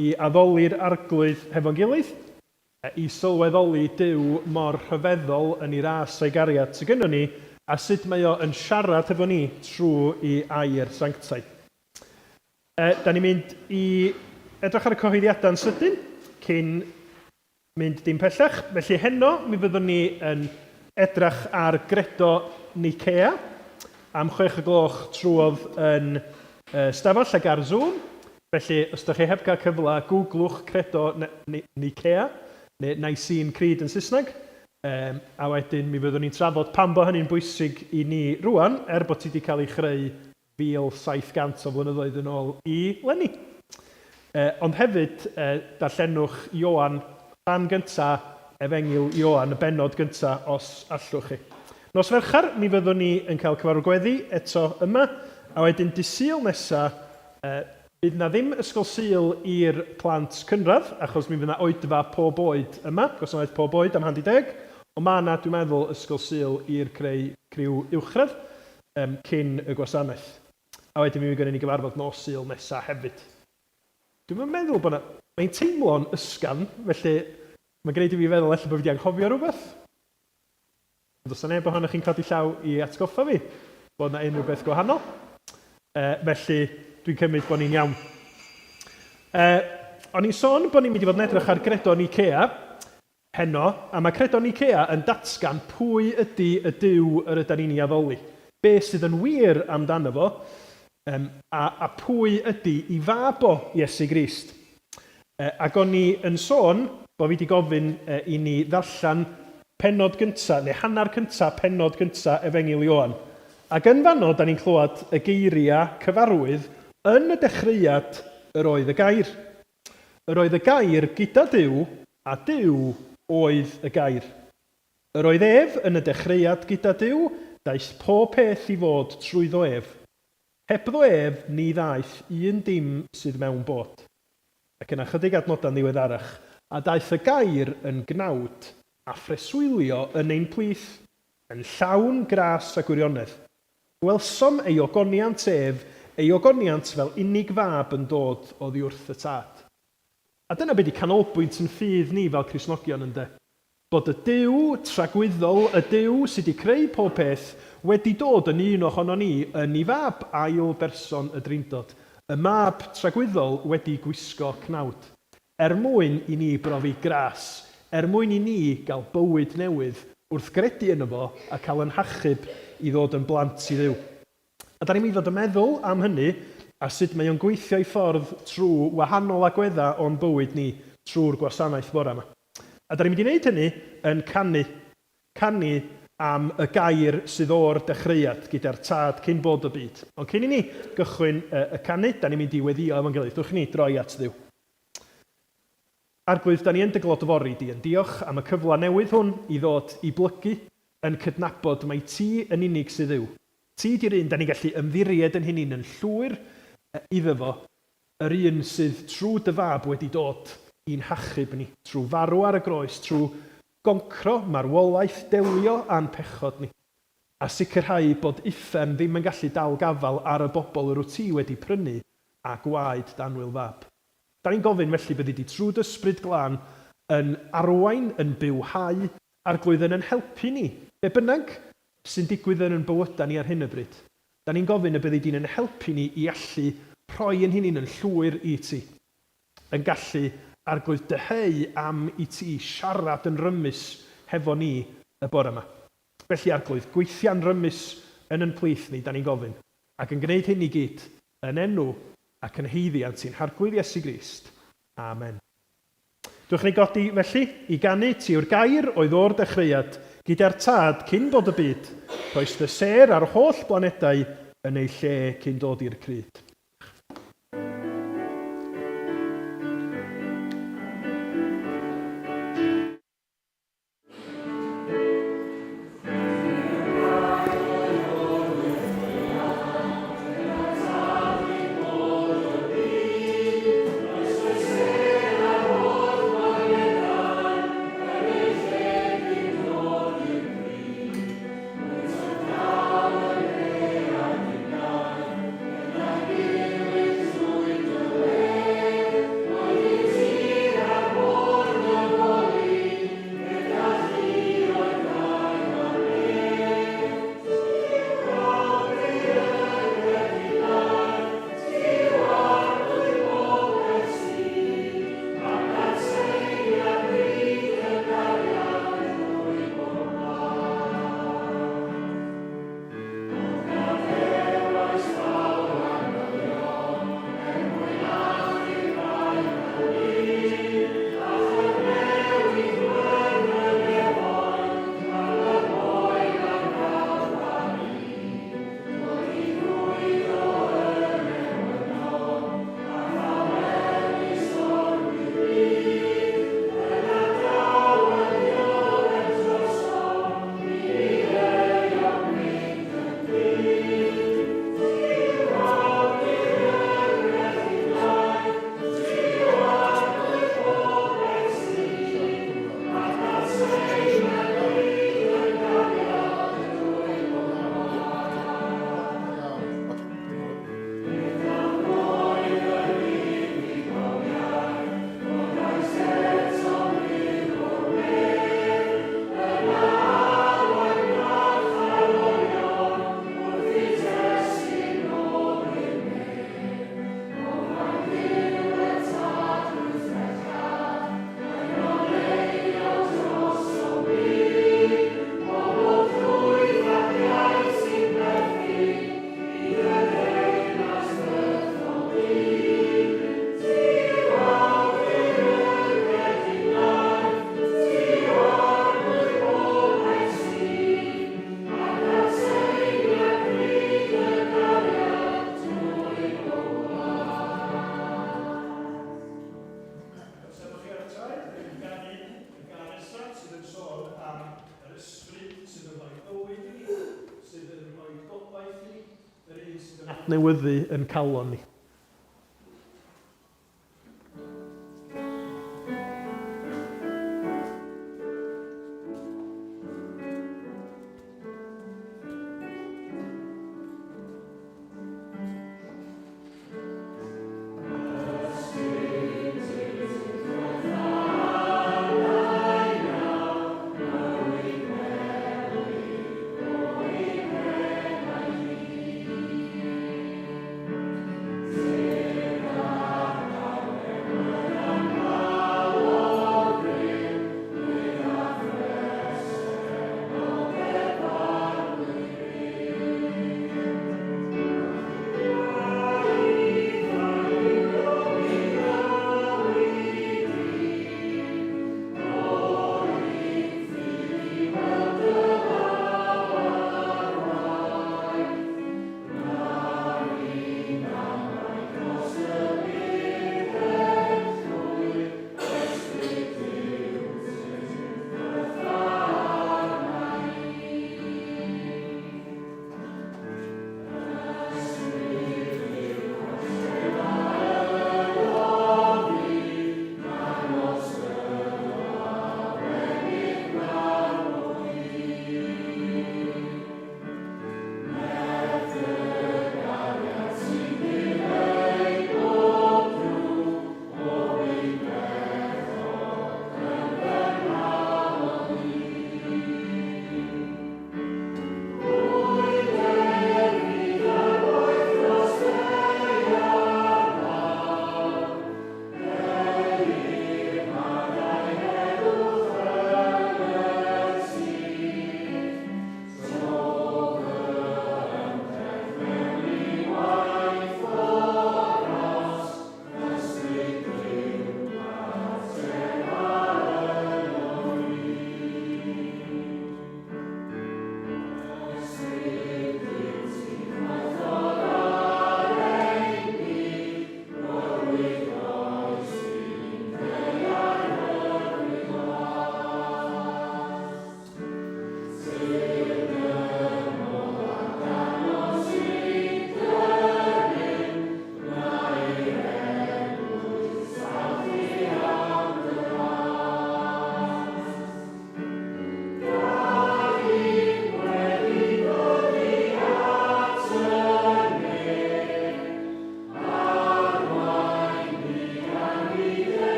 i addoli'r Arglwydd hefo'n gilydd, i sylweddoli Duw mor rhyfeddol yn ei ras a'i gariad sy gynnon ni, a sut mae o yn siarad hefo ni trwy ei air sanctaidd. E, da ni'n mynd i edrych ar y cyhoeddiadau'n sydyn cyn mynd dim pellach. Felly heno mi fyddwn ni yn edrych ar Gredo Nicea am 6 o gloch trwodd yn stafell ac ar Zoom. Felly, os ydych chi heb gael cyfle, googlwch Credo Nicea, neu Nicene Creed yn Saesneg, a wedyn mi fyddwn ni'n trafod pam bod hynny'n bwysig i ni rwan, er bod ti wedi cael ei chreu 1,700 o flynyddoedd yn ôl i 'leni. Ond hefyd, darllenwch Ioan, rhan gynta Efengyl Ioan, y bennod gynta, os allwch chi. Nos Fercher, mi fyddwn ni yn cael cyfarfod gweddi eto yma, a wedyn dydd Sul nesa, fydd 'na ddim Ysgol Sul i'r plant cynradd, achos mi fydd 'na oedfa pob oed yma, gwasanaeth pob oed am handy deg, ond ma' 'na, dwi'n meddwl, Ysgol Sul i'r creu criw uwchradd. um, cyn y gwasanaeth. A wedyn mi fydd gennym ni gyfarfod nos Sul nesa hefyd. Dwi'm yn meddwl bod 'na... Mae'n teimlo'n ysgafn, felly mae'n gwneud i fi feddwl ella bod fi wedi anghofio rhywbeth. Ond does 'na neb ohonoch chi'n codi llaw i atgoffa fi bod 'na unrhyw beth gwahanol. Felly, dwi'n cymryd bod ni'n iawn. O'n i'n sôn bod ni'n mynd i fod yn edrych ar Gredo Nicea heno, a mae Credo Nicea yn datgan pwy ydy y Duw yr ydan ni'n ei addoli, be sydd yn wir amdano fo, um, a, a pwy ydy i fab o, Iesu Grist. Ac o'n i yn sôn bod fi wedi gofyn i ni ddarllen pennod gynta, neu hanner cynta pennod gynta Efengyl Ioan. Ac yn fanno, da ni'n clywed y geiriau cyfarwydd yn y dechreuad yr oedd y gair. Yr oedd y Gair gyda Duw, a Duw oedd y Gair. Yr oedd ef yn y dechreuad gyda Duw, daeth pob peth i fod trwyddo ef. Hebddo ef ni ddaeth un dim sydd mewn bod. Ac yna chydig adnodau'n ddiweddarach, a daeth y Gair yn gnawd, a phreswylio yn ein plith, yn llawn gras a gwirionedd. Gwelsom ei ogoniant ef, ei ogoniant fel unig fab yn dod oddi wrth y Tad. A dyna be di canolbwynt yn ffydd ni fel Cristnogion ynde? Bod y Duw tragwyddol, y Duw sy di creu pob peth, wedi dod yn un ohonon ni yn i Fab, ail berson y Drindod, y Mab tragwyddol wedi gwisgo cnawd. Er mwyn i ni brofi gras, er mwyn i ni gael bywyd newydd wrth gredu yno fo a cael yn hachub i ddod yn blant i Dduw. A da ni'n mynd i fod yn meddwl am hynny a sut mae o'n gweithio ei ffordd trwy wahanol agweddau o'n bywyd ni trwy'r gwasanaeth bore yma. A da ni'n mynd i wneud hynny yn canu. Canu am y gair sydd o'r dechreuad gyda'r Tad cyn bod y byd. Ond cyn i ni gychwyn y canu, da ni'n mynd i weddïo efo'n gilydd. Dwch i ni droi at Dduw. Arglwydd, da ni yn dy glodfori di, yn diolch am y cyfle newydd hwn i ddod i blygu, yn cydnabod mai ti yn unig sydd Dduw. Ti di'r un da ni'n gallu ymddiried yn hunin yn llwyr iddo fo, yr un sydd trwy dy Fab wedi dod i'n hachub ni, trwy farw ar y groes, trwy goncro marwolaeth, delio â'n pechod ni, a sicrhau bod uffern ddim yn gallu dal gafael ar y bobl yr wyt ti wedi prynu â gwaed dy annwyl Fab. Da ni'n gofyn felly byddi di trwy dy Ysbryd Glân yn arwain, yn bywhau, Arglwydd yn yn helpu ni, be bynnag sy'n digwydd yn yn bywydau ni ar hyn o bryd. Da ni'n gofyn y byddi di'n yn helpu ni i allu rhoi yn hunin yn llwyr i ti, yn gallu, Arglwydd, dyheu am i ti siarad yn rymus hefo ni y bore yma. Felly, Arglwydd, gweithia'n rymus yn yn plith ni, da ni'n gofyn, ac yn gwneud hyn i gyd, yn enw ac yn haeddiant i'n Harglwydd Iesu Grist. Amen. Dwch ni godi, felly, i ganu, Ti yw'r Gair oedd o'r dechreuad, gyda'r Tad cyn bod y byd, rhoist y sêr a'r holl blanedau yn eu lle cyn dod i'r crud. adnewyddu yn calon ni.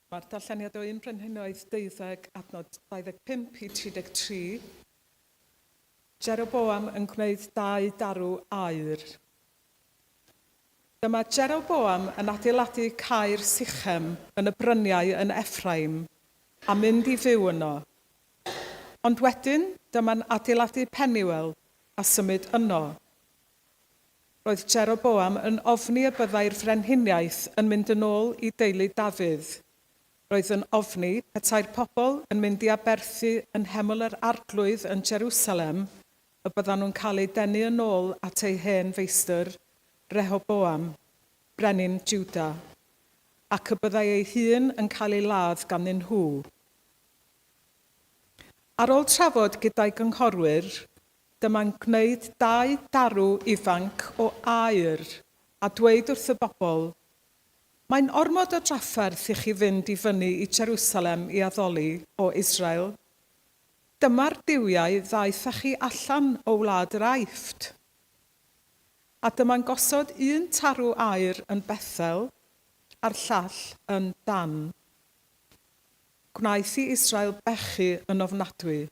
Mae'r darlleniad o 1 Brenhinoedd 12, adnod 25 i 33. Jeroboam yn gwneud dau darw aur. Dyma Jeroboam yn adeiladu caer Sichem yn y bryniau yn Ephraim a mynd i fyw yno. Ond wedyn dyma'n adeiladu Penuel a symud yno. Roedd Jeroboam yn ofni y byddai'r frenhiniaeth yn mynd yn ôl i deulu Dafydd. Roedd yn ofni, petai'r pobl yn mynd i aberthu yn nheml yr Arglwydd yn Jerwsalem, y byddan nhw'n cael eu denu yn ôl at eu hen feistr, Rehoboam, brenin Jwda, ac y byddai ei hun yn cael ei ladd ganddyn nhw. Ar ôl trafod gyda'i gynghorwyr, Dyma'n gwneud dau darw ifanc o aur, a dweud wrth y bobl, Mae'n ormod o drafferth i chi fynd i fyny i Jerwsalem i addoli, O Israel. Dyma'r duwiau ddaeth â chi allan o wlad yr Aifft. A dyma'n gosod un tarw aur yn Bethel, a'r llall yn Dan. Gwnaeth i Israel bechu yn ofnadwy.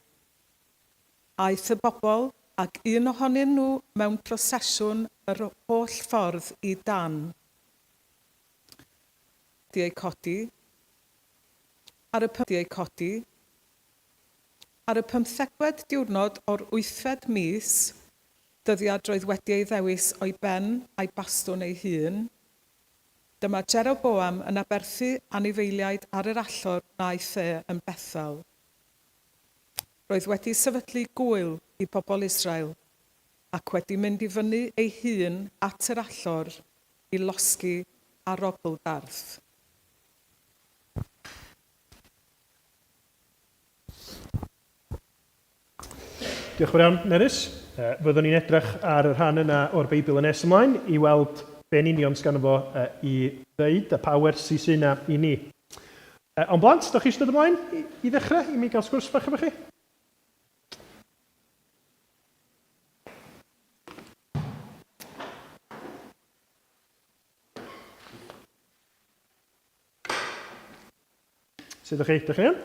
Aeth y bobl ag un ohonyn nhw mewn prosesiwn yr holl ffordd i Dan. Wedi eu codi ar y Wedi eu codi ar y pymthegfed diwrnod o'r wythfed mis, dyddiad roedd wedi ei ddewis o'i ben a'i bastwn ei hun, dyma Jeroboam yn aberthu anifeiliaid ar yr allor wnaeth e yn Bethel. Roedd wedi sefydlu gŵyl i bobl Israel, ac wedi mynd i fyny ei hun at yr allor i losgi arogldarth. Diolch yn fawr iawn, Nerys. Fyddwn ni'n edrych ar y rhan yna o'r Beibl yn nes ymlaen i weld be'n union sgano fo i ddeud a pa wersi sy'n yna i ni. Ond blant, da chi eisiau dod ymlaen i, i ddechrau, i mi gael sgwrs bach efo chi? Sut ydych chi? Dych chi'n iawn?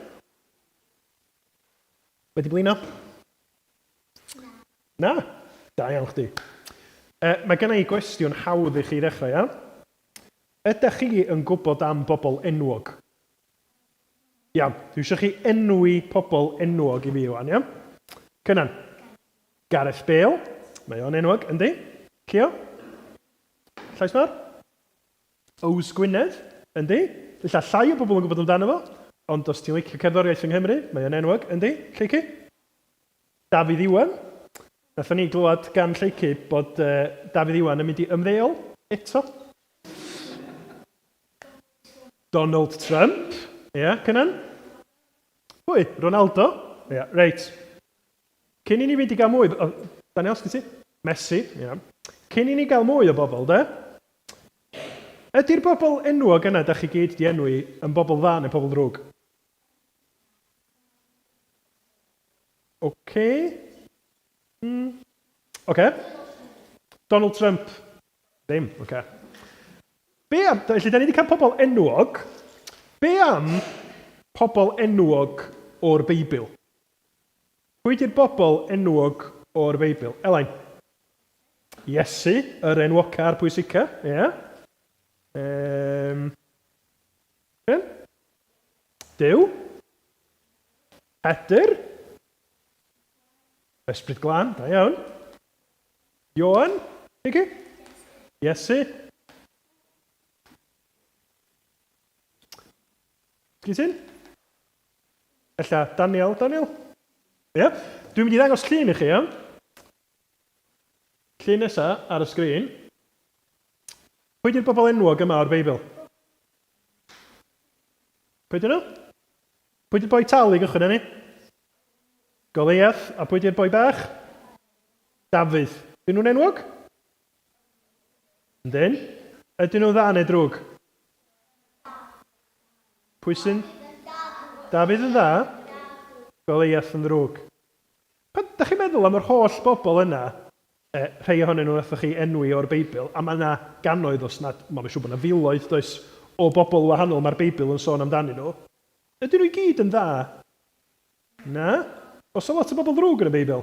Wedi blino? Na. Na? Da iawn chdi. E, mae gen i gwestiwn hawdd i chi ddechrau, iawn? Ydych chi yn gwybod am bobl enwog? Iawn, dwi eisiau chi enwi pobl enwog i fi wan, iawn? Cynan. Gareth Bale, mae o'n enwog, yndi? Llio? Llais mawr? Yws Gwynedd, yndi? Ella llai o bobl yn gwybod amdano fo, ond os ti'n licio cerddoriaeth yng Nghymru, mae o'n enwog, yndi, Lleucu? Dafydd Iwan. Nathon ni glywed gan Lleucu bod uh, Dafydd Iwan yn mynd i ymddeol eto. Donald Trump, ie, yeah, Cynan? Pwy? Ronaldo? Ie, yeah, reit. Cyn i ni fynd i gael mwy... Daniel, sgyn ti? Messi, ie. Yeah. Cyn i ni gael mwy o bobl, de? Ydy'r bobl enwog yna da chi gyd di enwi yn bobl dda neu pobl ddrwg? Oce. Okay. Mm. Oce. Okay. Donald Trump. Ddim, oce. Okay. Be am, felly da ni wedi cael pobl enwog. Be am pobl enwog o'r Beibl? Pwy 'di'r bobl enwog o'r Beibl? Elain. Iesu, yr enwoca a'r pwysica, ie. Yeah. Um, okay. Duw. Pedr. Ysbryd Glân, da iawn. Ioan, Vicky? Iesu. Sgyn ti'n? Ella Daniel, Daniel? Ie? Yeah? Dwi'n mynd i ddangos llun i chi, iawn? Llun nesa ar y sgrin. Pwy di'r bobl enwog yma o'r Beibl? Pwy dyn nhw? Pwy di'r boi tal i gychwyn ni? Goliath. A pwy di'r boi bach? Dafydd. Dyn nhw'n enwog? Yndyn. Ydyn nhw'n dda neu drwg? Pwy sy'n? Dafydd yn dda, Goliath yn ddrwg. Pan da chi'n meddwl am yr holl bobl yna, e, rhai ohonyn nhw nathoch chi enwi o'r Beibl, a mae yna gannoedd os nad, mae'n siŵr bod yna filoedd, does, o bobl wahanol mae'r Beibl yn sôn amdanyn nhw. Ydyn nhw i gyd yn dda? Na? Oes 'na lot o bobl ddrwg yn y Beibl?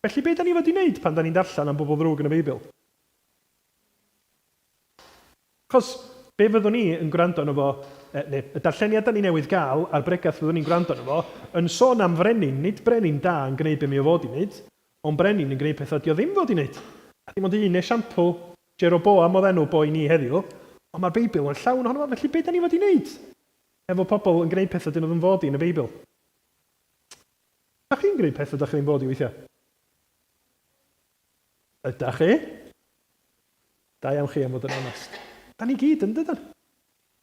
Felly be da ni fod i wneud pan da ni'n darllen am bobl ddrwg yn y Beibl? Achos, be fyddwn ni yn gwrando arno fo, neu y darlleniad da ni newydd gael a'r bregath fyddwn ni'n gwrando arno fo, yn sôn am frenin, nid brenin da yn gwneud be mae o fod i wneud, ond brenin yn gwneud pethau dio ddim fod i wneud. A dim ond un esiampl, Jeroboam oedd enw boi ni heddiw, ond mae'r Beibl yn llawn ohono fo, felly be da ni fod i wneud efo pobl yn gwneud pethau dyn nhw ddim fod i yn y Beibl? Da chi'n gwneud pethau da chi ddim fod i weithiau? Ydach chi? Da iawn chi am fod yn onest. Da ni gyd yn dydan?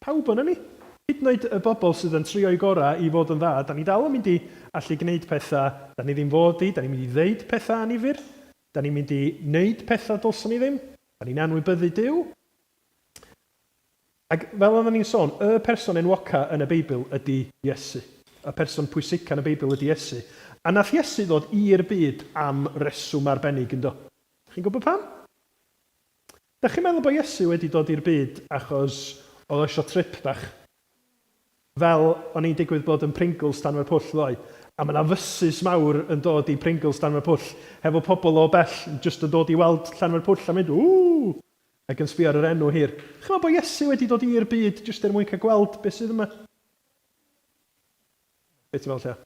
Pawb ohonon ni. Hyd yn oed y bobl sydd yn trio'u gorau i fod yn dda, da ni dal yn mynd i allu gwneud pethau da ni ddim fod i, da ni'n mynd i ddeud pethau annifyr, da ni'n mynd i wneud pethau dylswn ni ddim, da ni'n anwybyddu Duw. Ac fel oedden ni'n sôn, y person enwoca yn y Beibl ydy Iesu. Y person pwysica yn y Beibl ydy Iesu. A nath Iesu ddod i'r byd am reswm arbennig, yndo? Chi'n gwybod pam? Dach chi'n meddwl bod Iesu wedi dod i'r byd achos oedd o isio trip bach? Fel o'n i'n digwydd bod yn Pringles Llanfairpwll ddoe, a mae 'na fysus mawr yn dod i Pringles Llanfairpwll hefo pobl o bell jyst yn dod i weld Llanfairpwll a mynd ww! Ac yn sbio ar yr enw hir. Chi'n meddwl bod Iesu wedi dod i'r byd jyst er mwyn cael gweld beth sydd yma? Be ti'n meddwl, Lleo?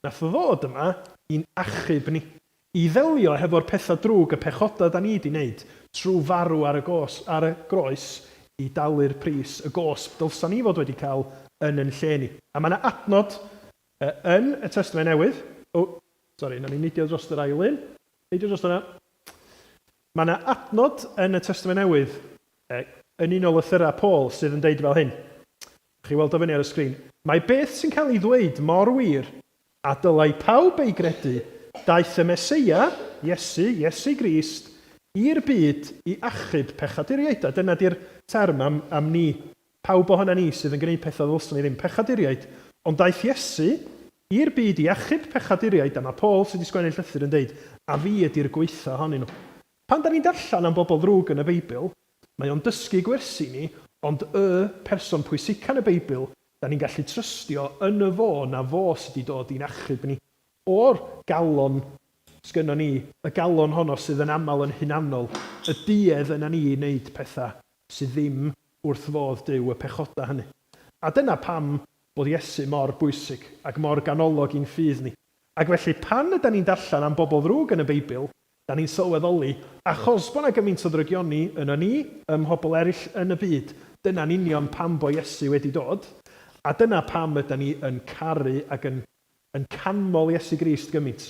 Nath o ddod yma i'n achub ni, i ddelio hefo'r pethau drwg, y pechodau da ni 'di wneud, trwy farw ar y gos, ar y groes i dalu'r pris, y gosb dylsa ni fod wedi cael yn yn lle ni. A mae 'na adnod Yn y Testament Newydd, o, sori, na ni neidio dros yr ail un, neidio dros yna. Mae yna adnod yn y Testament Newydd, yn un o lythyrau Paul, sydd yn deud fel hyn. Chi weld o fyny ar y sgrin. Mae beth sy'n cael ei ddweud mor wir, a dylai pawb ei gredu, daeth y Meseia, Iesu, Iesu Grist, i'r byd i achub pechaduriaid. A dyna di'r term am, am ni Pawb ohonan ni sydd yn gwneud pethau ddylswn ni ddim, pechaduriaid, ond daeth Iesu i'r byd i achub pechaduriaid, a mae Paul sydd wedi sgwennu'r llythyr yn deud, a fi ydy'r gwaetha ohonyn nhw. Pan da ni'n darllen am bobl ddrwg yn y Beibl, mae o'n dysgu gwersi ni, ond y person pwysica yn y Beibl, da ni'n gallu trystio yn y fo na fo sydd wedi dod i'n achub ni o'r galon sgynnon ni, y galon honno sydd yn aml yn hunanol, y duedd yna ni i wneud pethau sydd ddim wrth fodd Duw, y pechodau hynny. A dyna pam bod Iesu mor bwysig ac mor ganolog i'n ffydd ni. Ac felly pan ydan ni'n darllen am bobl ddrwg yn y Beibl, dan ni'n sylweddoli, achos bod 'na gymaint o ddrygioni yno ni, ym mhobl eraill yn y byd, dyna'n union pam bo Iesu wedi dod, a dyna pam ydan ni yn caru ac yn yn canmol Iesu Grist gymaint.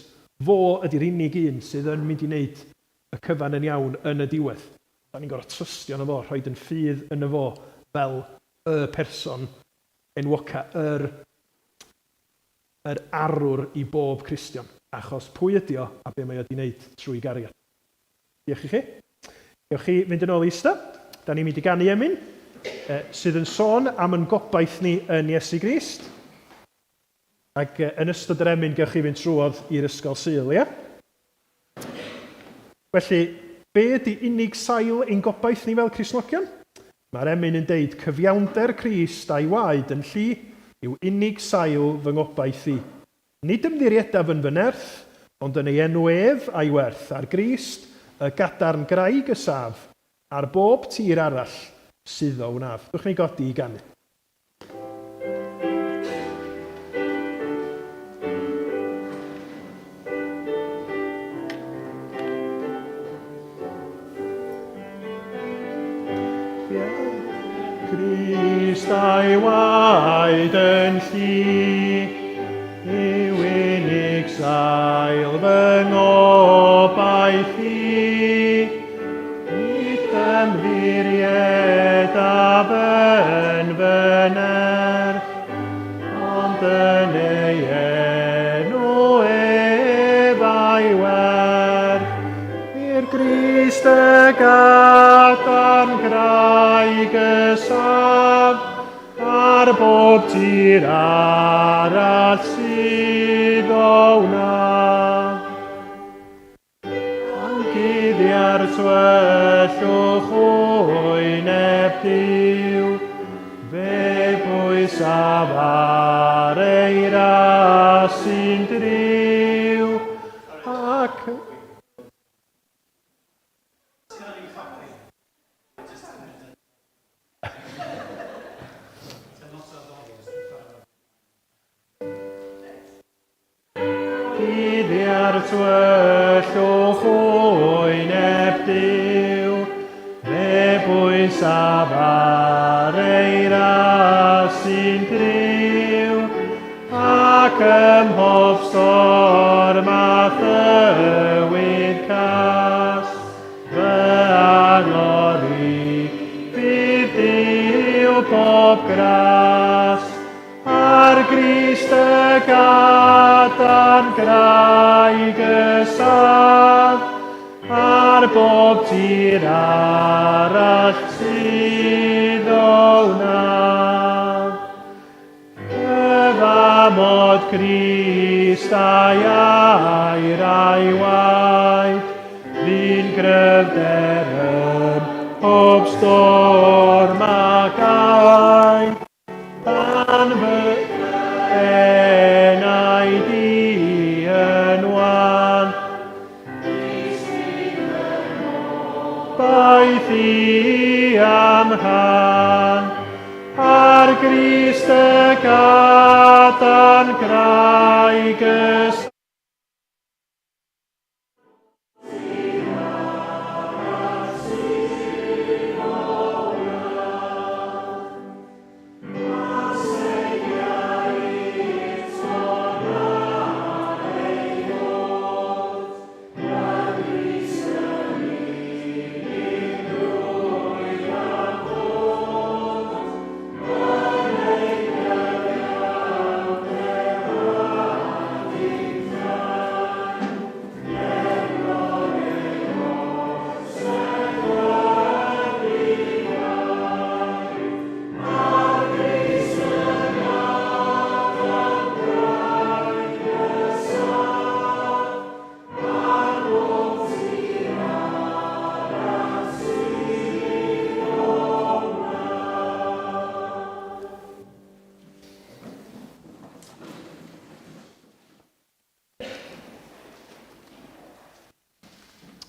Fo ydi'r unig un sydd yn mynd i wneud y cyfan yn iawn yn y diwedd. Da ni'n gorfod trystio yno fo, rhoid yn ffydd yno fo fel y person enwoca, yr, yr arwr i bob Cristion, achos pwy ydi o a be mae o di wneud trwy gariad. Diolch i chi. Gewch chi fynd yn ôl i ista. Da ni'n mynd i ganu emyn sydd yn sôn am yn gobaith ni yn Iesu Grist. Ac yn ystod yr emyn gewch chi fynd trwodd i'r ysgol Sul, ia? Felly, be ydy unig sail ein gobaith ni fel Cristnogion? Mae'r emyn yn deud, Cyfiawnder Crist a'i waed yn llu yw unig sail fy ngobaith i. Nid ymddiriedaf yn fy nerth, ond yn ei enw ef a'i werth, ar Grist, y gadarn graig y saf, ar bob tir arall suddo wnaf. Dwch ni godi i ganu. Crist a'i waed yn llu, yw unig sail fy ngobaith i. Nid ymddiriedaf yn fy nerth, ond yn ei enw ef a'i werth. I'r Grist y gadarn graig y saf, ar bob tir arall sydd o wnaf. Pan guddia'r tywyllwch wyneb Duw, fe bwysaf ar ei ras sy'n driw, ac Guddia'r tywyllwch wyneb Duw, fe bwysaf ar ei ras sy'n driw, ac ym mhob storm a thywydd cas, fy angor i fydd Duw pob gras. Ar Grist y gadarn graig y saf, ar bob tir arall sydd o wnaf. Cyfamod Crist a'i air a'i waed, fu'n gryfder ym mhob storm ac aeth. Pan fy enaid i yn wan, Baeth i am rhan, ar Grist y gadarn graig y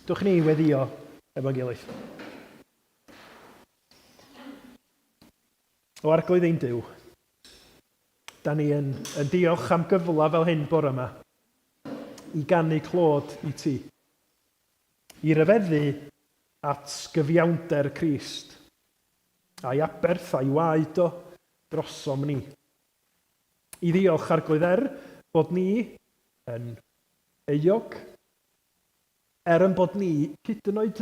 Dwch ni weddio efo'n gilydd. O Arglwydd ein Duw, da ni yn, yn diolch am gyfle fel hyn bore yma i ganu clod i ti, i ryfeddu at gyfiawnder Crist, a'i aberth a'i waed o drosom ni. I ddiolch Arglwydd er bod ni yn euog, er yn bod ni hyd yn oed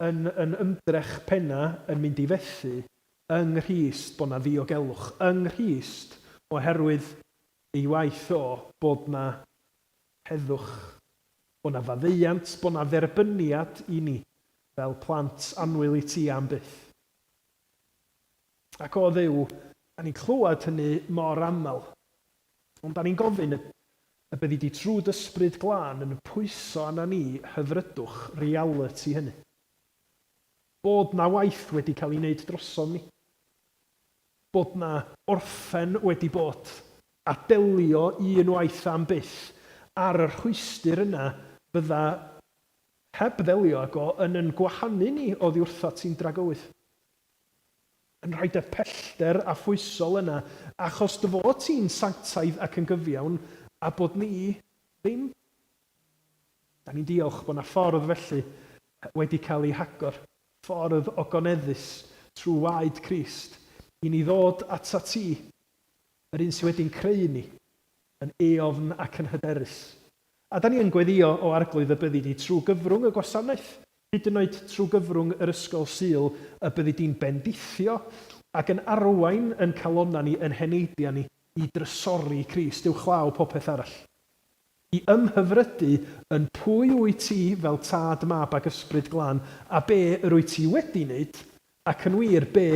yn, yn ymdrech penna yn mynd i fethu yng Nghrist bod 'na ddiogelwch yng Nghrist oherwydd ei waith o, bod 'na heddwch, bod 'na faddeuant, bod 'na dderbyniad i ni fel plant annwyl i ti am byth. Ac o Dduw, da ni'n clywed hynny mor aml, ond da ni'n gofyn y y byddi di trwy d'Ysbryd Glân yn pwyso arna ni hyfrydwch realiti hynny. Bod 'na waith wedi cael ei wneud drosom ni. Bod 'na orffen wedi bod, a delio un waith am byth ar y rhwystr yna fydda heb ddelio ag o yn yn gwahanu ni oddi wrthat ti'n dragywydd. Yn rhoid y pellter affwysol yna, achos dy fod ti'n sanctaidd ac yn gyfiawn, a bod ni ddim. Da ni'n diolch bod 'na ffordd felly wedi cael ei hagor, ffordd ogoneddus trwy waed Crist, i ni ddod atat ti, yr un sydd wedi'n creu ni, yn eofn ac yn hyderus. A da ni yn gweddïo, O Arglwydd, y byddi di trwy gyfrwng y gwasanaeth, hyd yn oed trwy gyfrwng yr Ysgol Sul, y byddi di'n bendithio ac yn arwain yn calonnau ni, yn heneidiau ni, i drysori Crist uwchlaw popeth arall. I ymhyfrydu yn pwy wyt ti fel Tad, Mab ac Ysbryd Glân, a be yr wyt ti wedi wneud, ac yn wir, be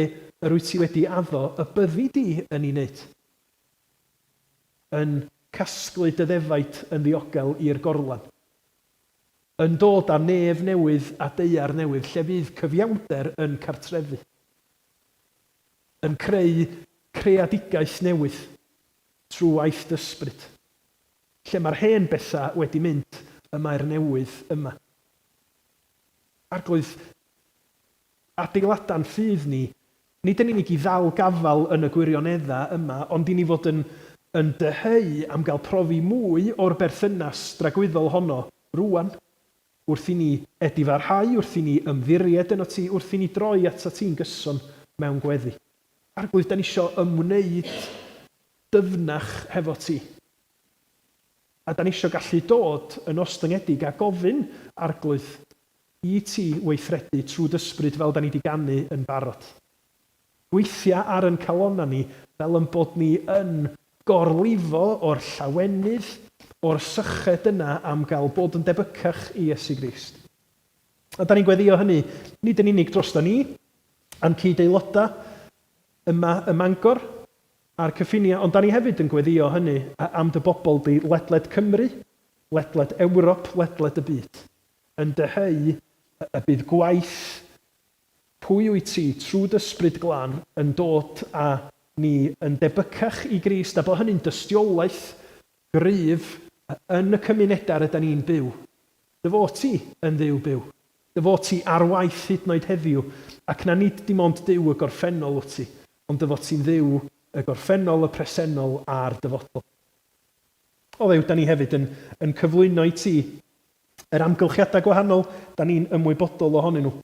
yr wyt ti wedi addo y byddi di yn ei wneud. Yn casglu dy ddefaid yn ddiogel i'r gorlan. Yn dod â nef newydd a daear newydd lle fydd cyfiawnder yn cartrefu. Yn creu creadigaeth newydd trwy waith dy ysbryd. Lle mae'r hen bethau wedi mynd, y mae'r newydd yma. Arglwydd, adeilada'n ffydd ni, nid yn unig i ddal gafael yn y gwirioneddau yma, ond i ni fod yn yn dyheu am gael profi mwy o'r berthynas dragwyddol honno rŵan, wrth i ni edifarhau, wrth i ni ymddiried ynot ti, wrth i ni droi atat ti'n gyson mewn gweddi. Arglwydd, da ni isio ymwneud dyfnach hefo ti. A da ni isio gallu dod yn ostyngedig a gofyn, Arglwydd, i ti weithredu trwy d'Ysbryd fel da ni di ganu yn barod. Gweithia ar yn calonna ni fel yn bod ni yn gorlifo o'r llawenydd, o'r syched yna am gael bod yn debycach i Iesu Grist. A da ni'n gweddio hynny nid yn unig drosta ni a'n cyd-aelodau yma ym Mangor a'r cyffiniau, ond da ni hefyd yn gweddio hynny am dy bobl di ledled Cymru, ledled Ewrop, ledled y byd. Yn dyheu y bydd gwaith pwy wyt ti trwy d'Ysbryd Glân yn dod â ni yn debycach i Grist, a bod hynny'n dystiolaeth gryf yn y cymunedau rydan ni'n byw. Dy fod ti yn Dduw byw. Dy fod ti ar waith hyd yn oed heddiw, ac na nid dim ond Duw y gorffennol wyt ti, ond dy fod ti'n Dduw y gorffennol, y presennol a'r dyfodol. O Dduw, da ni hefyd yn, yn cyflwyno i ti yr amgylchiadau gwahanol da ni'n ymwybodol ohonyn nhw.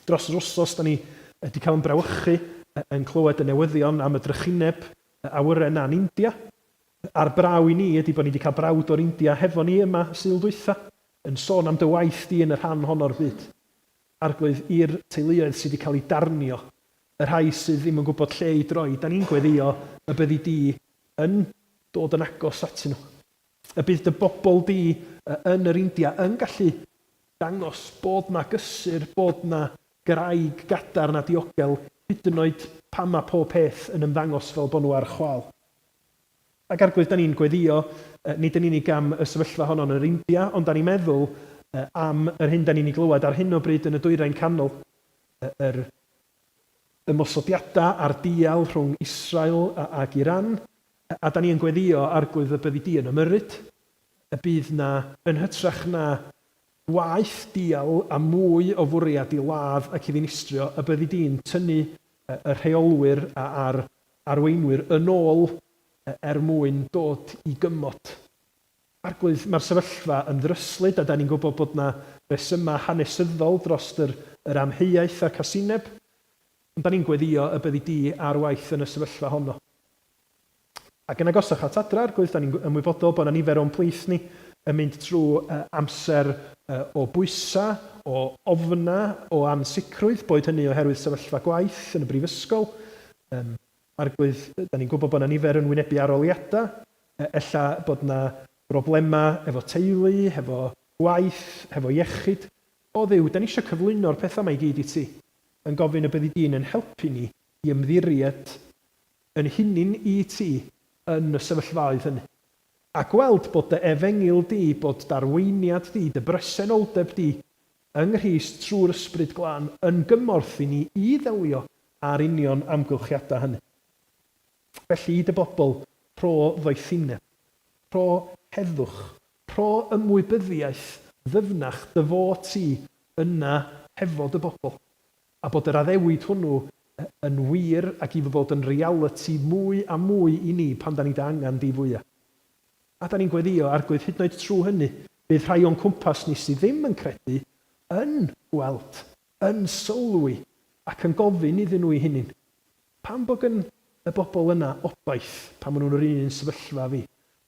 Dros yr wsos, da ni wedi cael yn brawychu yn clywed y newyddion am y drychineb awyren 'na yn India. A'r braw i ni ydy bod ni wedi cael brawd o'r India hefo ni yma Sul dwytha, yn sôn am dy waith di yn y rhan hon o'r byd. Arglwydd, i'r teuluoedd sydd wedi cael eu darnio, y rhai sydd ddim yn gwybod lle i droi, da ni'n gweddïo y byddi di yn dod yn agos atyn nhw. Y bydd dy bobl di yn yr India yn gallu dangos bod 'na gysur, bod 'na graig gadarn a diogel, hyd yn oed pan mae pob peth yn ymddangos fel bod nhw ar chwâl. Ac Arglwydd, da ni'n gweddïo, nid yn unig am y sefyllfa honno yn yr India, ond da ni'n meddwl am yr hyn da ni'n ei glywed ar hyn o bryd yn y Dwyrain Canol, yr ymosodiadau a'r dial rhwng Israel ac Iran, A da ni yn gweddïo, Arglwydd, y byddi di yn ymyrryd, y bydd 'na, yn hytrach na gwaeth dial a mwy o fwriad i ladd ac i ddinistrio, y byddi di'n tynnu y rheolwyr a'r arweinwyr yn ôl er mwyn dod i gymod. Arglwydd, mae'r sefyllfa yn ddryslyd a da ni'n gwybod bod 'na resymau hanesyddol dros yr yr amheuaeth a'r casineb, ond da ni'n gweddïo y byddi di ar waith yn y sefyllfa honno. Ac yn agosach at adra, Arglwydd, da ni'n ymwybodol bod 'na nifer o'n plith ni yn mynd trwy amser o bwysau, o ofnau, o ansicrwydd, boed hynny oherwydd sefyllfa gwaith yn y brifysgol. Um, Arglwydd, da ni'n gwybod bod 'na nifer yn wynebu aroliadau, ella bod 'na broblemau efo teulu, hefo gwaith, hefo iechyd. O Dduw, da ni eisiau cyflwyno'r pethau 'ma i gyd i ti, yn gofyn y byddi di'n yn helpu ni i ymddiried yn hunin i ti yn y sefyllfaoedd hynny. A gweld bod dy efengyl di, bod d'arweiniad di, dy bresenoldeb di yng Nghrist trwy'r Ysbryd Glân yn gymorth i ni i ddelio â'r union amgylchiadau hynny. Felly i dy bobl, rho ddoethineb, rho heddwch, rho ymwybyddiaeth ddyfnach dy fod ti yna hefo dy bobl. A bod yr addewid hwnnw yn wir ac i fod yn realiti mwy a mwy i ni pan 'da ni dy angen di fwya. A 'da ni'n gweddïo, Arglwydd, hyd yn oed trwy hynny, bydd rhai o'n cwmpas ni sydd ddim yn credu yn gweld, yn sylwi, ac yn gofyn iddyn nhw'u hunin, Pam bod gyn y bobl yna obaith pan maen nhw'n yr un sefyllfa â fi?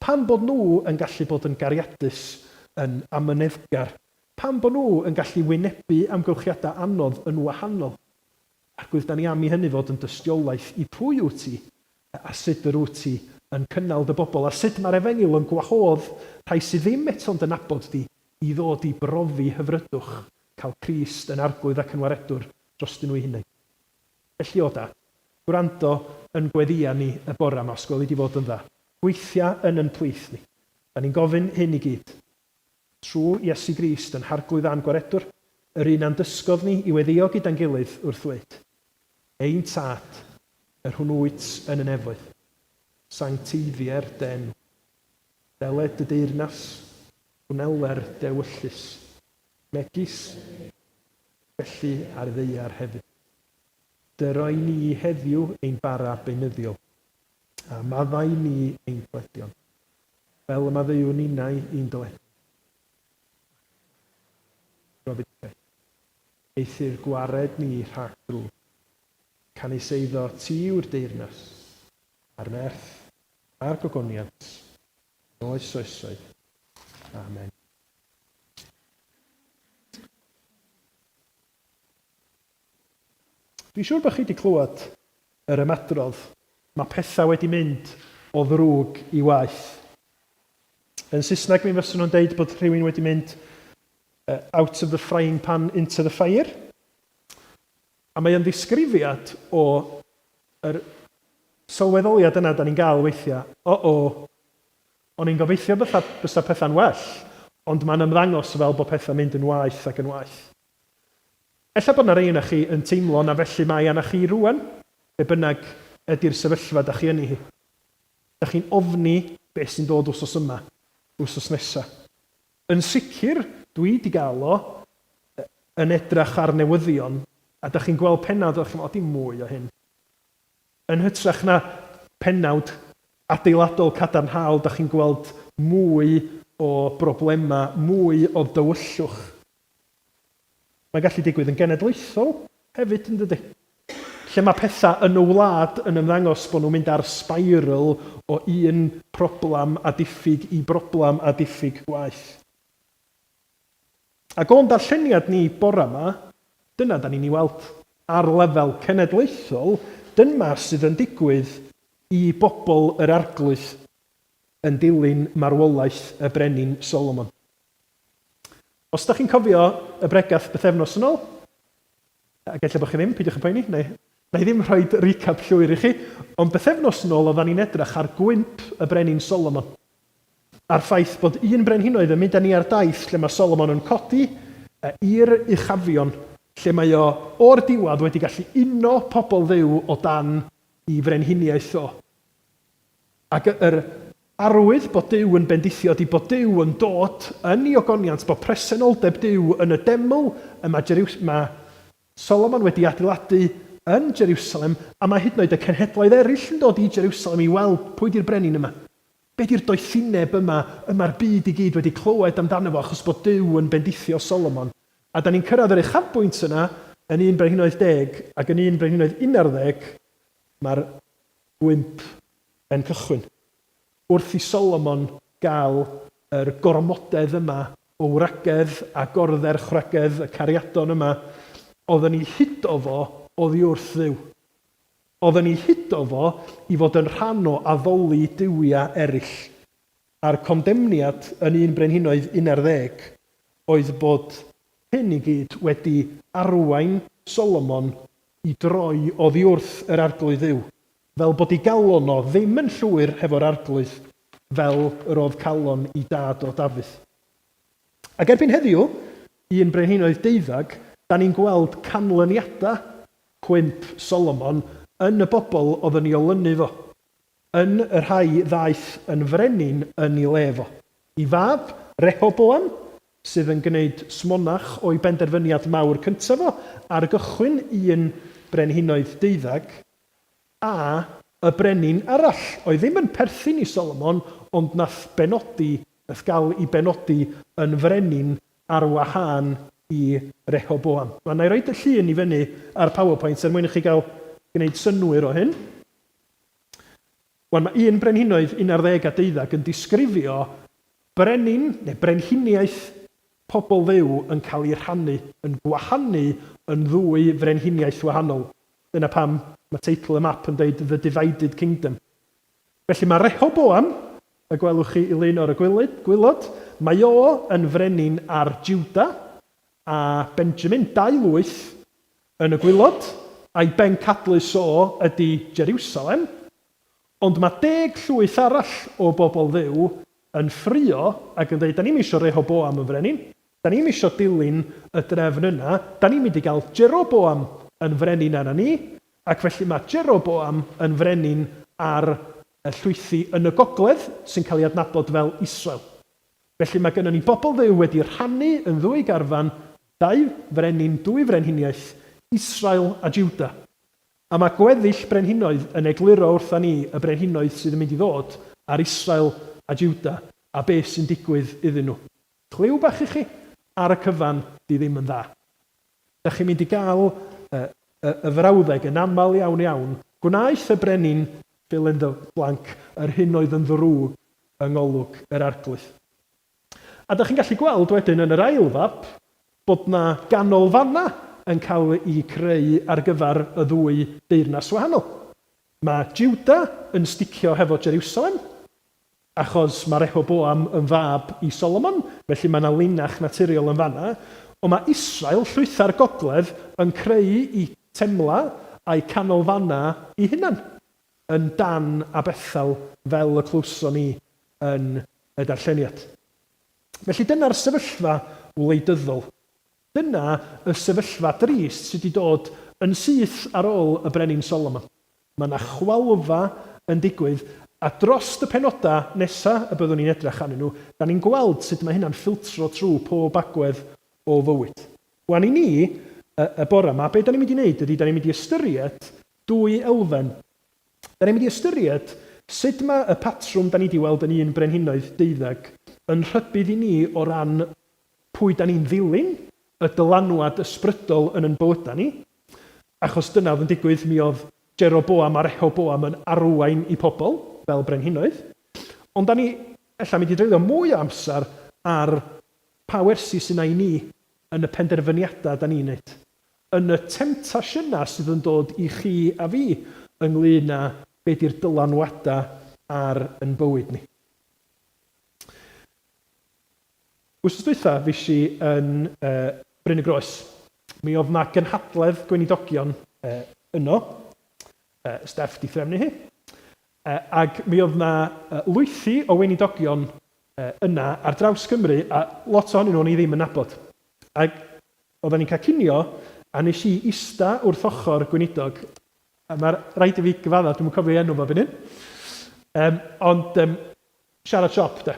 Pam bod nhw yn gallu bod yn gariadus, yn amyneddgar, Pam bod nhw yn gallu wynebu amgylchiadau anodd yn wahanol? Arglwydd, da ni am i hynny fod yn dystiolaeth i pwy wyt ti a sut yr wyt ti yn cynnal dy bobl a sut mae'r Efengyl yn gwahodd rhai sydd ddim eto'n dy nabod di i ddod i brofi hyfrydwch cael Crist yn Arglwydd ac yn Waredwr drostyn nhw'u hunain. Felly, o Dad, gwrando yn gweddïau ni y bore 'ma os gweli di fod yn dda. Gweithia yn yn plith ni. Da ni'n gofyn hyn i gyd. Trwy Iesu Grist, ein Harglwydd a'n Gwaredwr, yr un a'n dysgodd ni i weddïo gyda'n gilydd wrth ddweud, Ein Tad, yr hwn wyt yn y nefoedd, sancteiddier dy enw. Deled dy deyrnas, gwneler dy ewyllys, megis felly ar ddaear hefyd. Dyro i ni heddiw ein bara beunyddiol, A maddau ni ein dyledion, fel y maddeuwn ninnau i'n dyledwyr. Profedigaeth. Eithr gwared ni rhag drwg. Canys eiddo ti yw'r deyrnas, a'r nerth, a'r gogoniant, yn oes oesoedd. Amen. Dwi'n siŵr bod chi wedi clywed yr ymadrodd, mae pethau wedi mynd o ddrwg i waeth. Yn Saesneg mi fyswn nhw'n deud bod rhywun wedi mynd out of the frying pan into the fire. A mae o'n ddisgrifiad o yr sylweddoliad yna da ni'n gael weithiau. O-o, o'n i'n gobeithio bysa, bysa pethau'n well, ond mae'n ymddangos fel bod pethau'n mynd yn waeth ac yn waeth. Ella bod 'na rei yna chi yn teimlo na felly mae arna chi rŵan, be bynnag ydi'r sefyllfa da chi yni hi. Da chi'n ofni be sy'n dod wsos yma, wsos nesa. Yn sicr, dwi 'di gael o yn edrach ar newyddion a da chi'n gweld pennawd a da chi'n meddwl, o dim mwy o hyn. Yn hytrach na phennawd adeiladol cadarnhaol, da chi'n gweld mwy o broblemau, mwy o dywyllwch. Mae'n gallu digwydd yn genedlaethol hefyd, yn dydy? Lle mae pethau yn y wlad yn ymddangos bod nhw'n mynd ar spiral o un problem a diffyg i broblem a diffyg gwaeth. Ac o'n darlleniad ni bore 'ma, dyna da ni'n ei weld. Ar lefel cenedlaethol, dyma sydd yn digwydd i bobl yr Arglwydd yn dilyn marwolaeth y Brenin Solomon. Os da chi'n cofio y bregath bythefnos yn ôl, ac ella bod chi ddim, peidiwch yn poeni, neu na i ddim rhoi recap llwyr i chi, ond bythefnos yn ôl oeddan ni'n edrych ar gwymp y brenin Solomon, a'r ffaith bod un brenhinoedd yn mynd â ni ar daith lle mae Solomon yn codi i'r uchafion, lle mae o o'r diwedd wedi gallu uno pobl Dduw o dan i frenhiniaeth o. Ac yr Arwydd bod Duw yn bendithio ydy bod Duw yn dod yn ei ogoniant, bod presenoldeb Duw yn y deml y mae, Jeriws mae Solomon wedi adeiladu yn Jeriwsalem, a mae hyd yn oed y cenhedloedd eraill yn dod i Jeriwsalem i weld pwy di'r brenin yma. Be di'r doethineb yma y mae'r byd i gyd wedi clywed amdano fo achos bod Duw yn bendithio Solomon? A da ni'n cyrraedd yr uchafbwynt yna yn 1 Brenhinoedd 10 ac yn 1 Brenhinoedd 11, mae'r gwymp yn cychwyn. Wrth i Solomon gael yr gormodedd yma o wragedd a gordderchwragedd, y cariadon yma, oedd yn ei hudo fo oddi wrth Dduw. Oedd yn ei hudo fo i fod yn rhan o addoli duwiau eraill. A'r condemniad yn Un Brenhinoedd 11 oedd bod hyn i gyd wedi arwain Solomon i droi oddi wrth yr Arglwydd Dduw, fel bod ei galon o ddim yn llwyr hefo'r Arglwydd fel yr oedd calon ei dad o Dafydd. Ac erbyn heddiw, Un Brenhinoedd Deuddeg, da ni'n gweld canlyniadau cwymp Solomon yn y bobl oedd yn ei olynu fo, yn y rhai ddaeth yn frenin yn ei le fo. Ei fab, Rehoboam, sydd yn gwneud smonach o'i benderfyniad mawr cyntaf fo ar gychwyn Un Brenhinoedd Deuddeg, a y brenin arall, oedd ddim yn perthyn i Solomon, ond nath benodi, nath gael ei benodi yn frenin ar wahân i Rehoboam. Wel, na i roid y llun i fyny ar PowerPoint er mwyn i chi gael gwneud synnwyr o hyn. Wel, mae Un Brenhinoedd 11 a 12 yn disgrifio brenin, neu brenhiniaeth pobl Dduw yn cael ei rhannu, yn gwahanu yn ddwy frenhiniaeth wahanol. Dyna pam mae teitl y map yn dweud The Divided Kingdom. Felly mae Rehoboam, y gwelwch chi i lun o'r y gwylod, mae o yn frenin ar Juda a Benjamin, dau lwyth yn y gwylod, a'i bencadlys o ydy Jeriwsalem. Ond mae deg llwyth arall o bobl Dduw yn ffrio ac yn dweud, da ni'm isio Rehoboam yn frenin, Da ni'm isio dilyn y drefn yna, da ni'n mynd i gael Jeroboam yn frenin arna ni, ac felly mae Jeroboam yn frenin ar y llwythi yn y gogledd sy'n cael ei adnabod fel Israel. Felly mae gynnon ni bobl Dduw wedi rhannu yn ddwy garfan, dau frenin, dwy frenhiniaeth, Israel a Juda. A mae gweddill brenhinoedd yn egluro wrtha ni y brenhinoedd sydd yn mynd i ddod ar Israel a Juda a beth sy'n digwydd iddyn nhw. Cliw bach i chi, ar y cyfan, 'di ddim yn dda. Dach chi'n mynd i gael y, y, y frawddeg yn aml iawn iawn, gwnaeth y brenin, fill in the blank, yr hyn oedd yn ddrwg yng ngolwg yr Arglwydd. A dach chi'n gallu gweld wedyn yn yr ail fap bod 'na ganolfannau yn cael eu creu ar gyfer y ddwy deyrnas wahanol. Mae Juda yn sticio hefo Jeriwsalem, Achos mae Rehoboam yn fab i Solomon, felly mae 'na linach naturiol yn fan'na. Ond mae Israel, llwytha'r gogledd, yn creu 'u temla a'u canolfannau eu hunain, yn Dan a Bethel, fel y clywson ni yn y darlleniad. Felly dyna'r sefyllfa wleidyddol. Dyna y sefyllfa drist sydd wedi dod yn syth ar ôl y Brenin Solomon. Mae 'na chwalfa yn digwydd, a drost y penodau nesa y byddwn ni'n edrych arnyn nhw, 'da ni'n gweld sut mae hynna'n ffiltro trwy pob agwedd o fywyd. Wan i ni, y, y bore 'ma, be 'da ni'n mynd i wneud ydy, 'da ni'n mynd i ystyried dwy elfen. 'Da ni'n mynd i ystyried sut mae y patrwm 'da ni 'di weld yn un Brenhinoedd deuddeg yn rhybudd i ni o ran pwy 'da ni'n ddilyn, y dylanwad ysbrydol yn 'yn bywydau ni, achos dyna oedd yn digwydd, mi oedd Jeroboam a Rehoboam yn arwain i pobl fel brenhinoedd. Ond 'da ni ella mynd i dreulio mwy o amser ar pa wersi sydd 'na i ni yn y penderfyniadau 'da ni'n wneud, yn y temtasiynau sydd yn dod i chi a fi ynglyn â be 'di'r dylanwadau ar 'yn bywyd ni. Wythnos dwytha fues i yn uh, Bryn y Groes. Mi oedd 'na gynhadledd gweinidogion uh, yno. Steff di threfnu hi. Ac mi oedd 'na uh, lwythi o weinidogion yna ar draws Cymru a lot ohonyn nhw o'n i ddim yn nabod. Ac oedden ni'n cael cinio a nes i ista wrth ochr gweinidog a mae'r rhaid i fi gyfadda, dwi'm yn cofio ei enw fo fan hyn. Um, ond um, Siarad siop, de.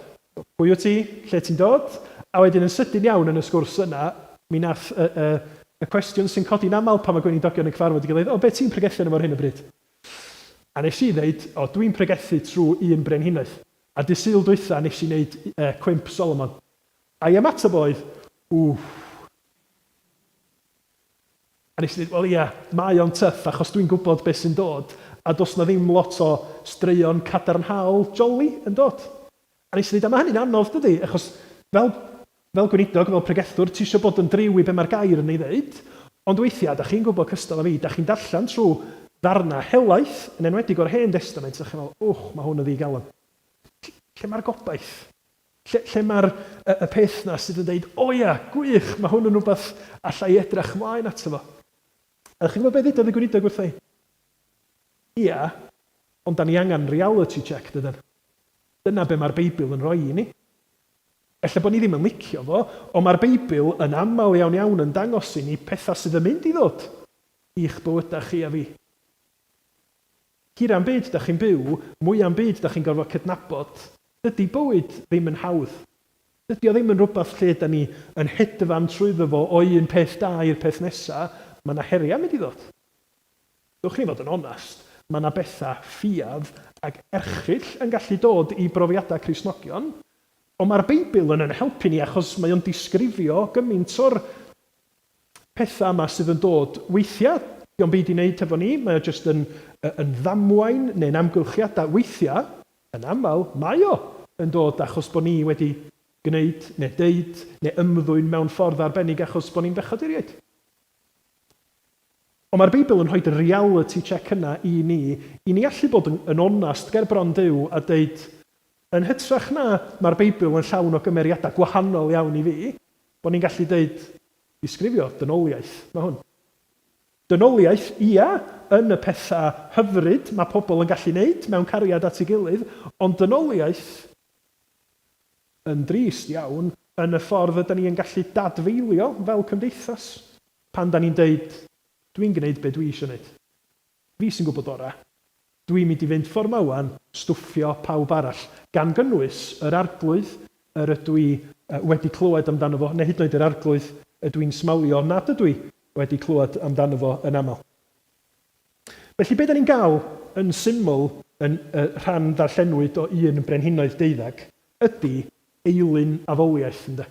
Pwy wyt ti? Lle ti'n dod? A wedyn yn sydyn iawn yn y sgwrs yna, mi nath y, y, y cwestiwn sy'n codi'n aml pan mae gweinidogion yn cyfarfod ei gilydd, o, be ti'n pregethu arno fo ar hyn o bryd? A nes i ddeud, o, dwi'n pregethu trwy un brenhinoedd. A dydd Sul dwytha nes i wneud cwymp Solomon. A'i ymateb oedd, wff. A nes i ddeud, wel ia, mae o'n tyff achos dwi'n gwybod beth sy'n dod a does 'na ddim lot o straeon cadarnhaol jolly yn dod. A nes i ddeud, a mae hynny'n anodd dydi, achos fel, fel gweinidog, fel pregethwr, ti eisiau bod yn driw i be mae'r gair yn ei ddeud, ond weithiau, da chi'n gwybod cystal â fi, da chi'n darllen trwy ddarnau helaeth, yn enwedig o'r Hen Destament, a chi'n meddwl, wch, mae hwn yn ddigalon. Lle mae'r gobaith? Lle, lle mae'r y, y peth 'na sydd yn deud, o ia, gwych, mae hwn yn rhywbeth alla i edrych mlaen ato fo. A chi'n gwybod beth ddudodd y gweinidog wrtha i? Ia, ond da ni angen reality check, dydan? Dyna be mae'r Beibl yn rhoi i ni. Ella bod ni ddim yn licio fo, ond mae'r Beibl yn aml iawn iawn yn dangos i ni pethau sydd yn mynd i ddod i'ch bywydau chi a fi. Hira'n byd da chi'n byw, mwya'n byd da chi'n gorfod cydnabod, dydy bywyd ddim yn hawdd. Dydy o ddim yn rhywbeth lle da ni yn hedfan trwyddo fo o un peth da i'r peth nesa, mae 'na heriau mynd i ddod. Dewch i ni fod yn onast, mae 'na bethau ffiaidd ac erchyll yn gallu dod i brofiadau Cristnogion, ond mae'r Beibl yn yn helpu ni achos mae o'n disgrifio gymaint o'r pethau yma sydd yn dod weithiau, dio'm byd i wneud hefo ni, mae o jyst yn yn ddamwain neu'n amgylchiadau. Weithiau, yn aml, mae o yn dod achos bod ni wedi gwneud neu deud neu ymddwyn mewn ffordd arbennig achos bod ni'n bechaduriaid. Ond mae'r Beibl yn rhoi y reality check yna i ni, i ni allu bod yn, yn onast ger bron Duw a deud, yn hytrach na mae'r Beibl yn llawn o gymeriadau gwahanol iawn i fi, bod ni'n gallu deud, disgrifio dynoliaeth mae hwn. Dynoliaeth, ia, yn y pethau hyfryd mae pobl yn gallu wneud mewn cariad at ei gilydd, ond dynoliaeth yn drist iawn yn y ffordd ydy ni yn gallu dadfeilio fel cymdeithas pan da ni'n deud, dwi'n gwneud be dwi eisiau gwneud. Fi sy'n gwybod orau. Dwi'n mynd i fynd ffordd 'ma 'wan, stwffio pawb arall, gan gynnwys yr Arglwydd yr ydw i wedi clywed amdano fo, neu hyd yn oed yr Arglwydd ydw i'n smalio nad ydw i wedi clywed amdano fo yn aml. Felly be da ni'n gael yn syml yn y rhan ddarllenwyd o un Brenhinoedd Deuddeg ydy eilun addoliaeth, ynde?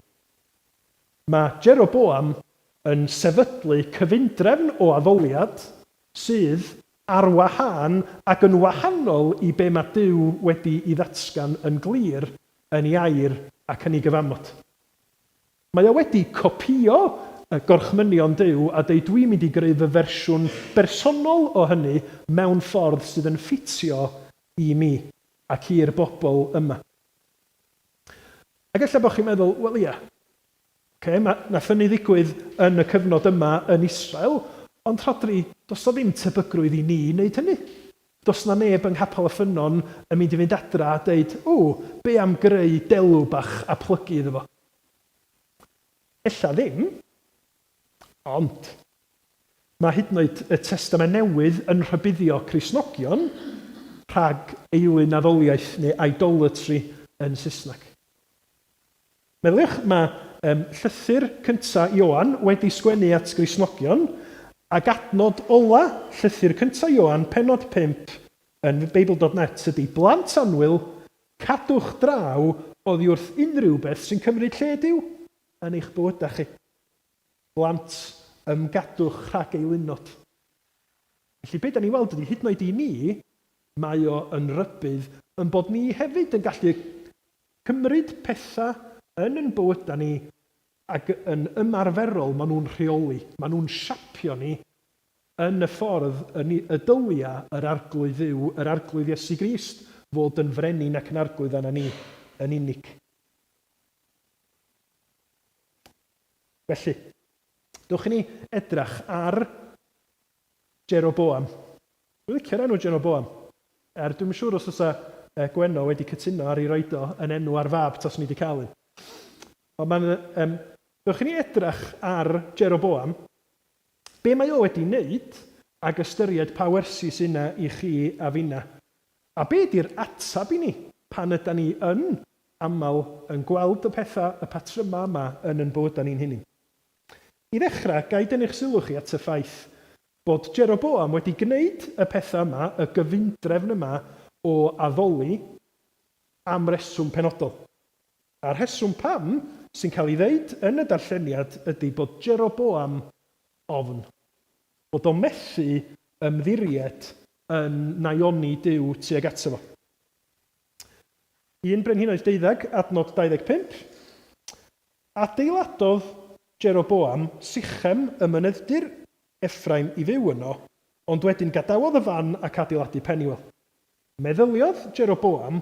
Mae Jeroboam yn sefydlu cyfundrefn o addoliad sydd ar wahân ac yn wahanol i be mae Duw wedi i ddatgan yn glir yn ei air ac yn ei gyfamod. Mae o wedi copïo gorchmynion Duw a deud dwi'n mynd i greu fy fersiwn bersonol o hynny mewn ffordd sydd yn ffitio i mi ac i'r bobl yma. Ac ella bod chi'n meddwl, wel ia, Ocê, ma', nath hynny ddigwydd yn y cyfnod yma yn Israel, ond Rhodri, does 'na ddim tebygrwydd i ni wneud hynny. Does 'na neb yng Nghapel y Ffynnon yn mynd i fynd adra a deud, 'Ww, be am greu delw bach a plygu iddo fo? Ella ddim, ond mae hyd yn oed y Testament Newydd yn rhybuddio Cristnogion rhag eilunaddoliaeth neu idolatry yn Saesneg. Meddyliwch, mae llythyr cynta Ioan wedi sgwennu at Gristnogion, ac adnod ola llythyr cynta Ioan, pennod 5, yn Beibl dot net ydy, Blant annwyl, cadwch draw oddi wrth unrhyw beth sy'n cymryd lle Duw yn eich bywydau chi. Blant, ymgadwch rhag eilunod. Felly be da ni'n weld ydy, hyd yn oed i ni, mae o yn rybudd yn bod ni hefyd yn gallu Cymryd petha yn yn bywyda ni ag yn ymarferol ma nhw'n rheoli, ma nhw'n siapio ni yn y ffordd y y dylia yr Arglwydd Dduw, yr Arglwydd Iesu Grist fod yn frenin ac yn Arglwydd arna ni yn unig. Felly, dewch i ni edrach ar Jeroboam. Dwi'n licio'r enw Jeroboam. Er dwi'm yn siŵr os fysa Gwenno wedi cytuno ar ei roid o yn enw ar fab taswn i wedi cael un. Ond mae'n... Um, dewch i ni edrach ar Jeroboam, be mae o wedi wneud, ac ystyried pa wersi sy'n yna i chi a finna. A be ydy'r atab i ni? pan ydan ni yn aml yn gweld y pethau, y patrymau yma yn yn bywydau ni'n hunain. I ddechrau, ga i dynnu'ch sylw chi at y ffaith bod Jeroboam wedi gwneud y pethau yma, y gyfundrefn yma o addoli, am reswm penodol. A'r rheswm pam sy'n cael ei ddeud yn y darlleniad ydy bod Jeroboam ofn. Bod o'n methu ymddiried yn naioni Duw tuag ato fo. 1 Brenhinoedd Deuddeg, adnod 25. Adeiladodd Jeroboam Sichem ym mynydd-dir Effraim i fyw yno, ond wedyn gadawodd y fan ac adeiladu Peniwel. Meddyliodd Jeroboam,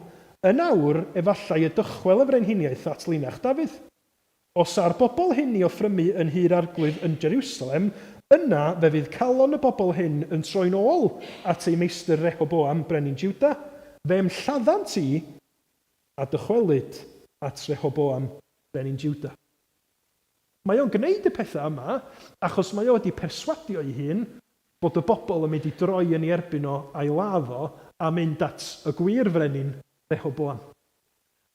Yn awr, efallai y dychwel y frenhiniaeth at linach Dafydd. Os â'r bobl hyn i offrymu yn nhŷ'r Arglwydd yn Jeriwsalem, yna fe fydd calon y bobl hyn yn troi'n ôl at eu meistr Rehoboam, brenin Jiwda. Fe'm lladdant i, a dychwelyd at Rehoboam, brenin Jiwda. Mae o'n gwneud y pethau yma achos mae o wedi perswadio ei hun bod y bobl yn mynd i droi yn ei erbyn o a'i ladd o a mynd at y gwir frenin, Rehoboam.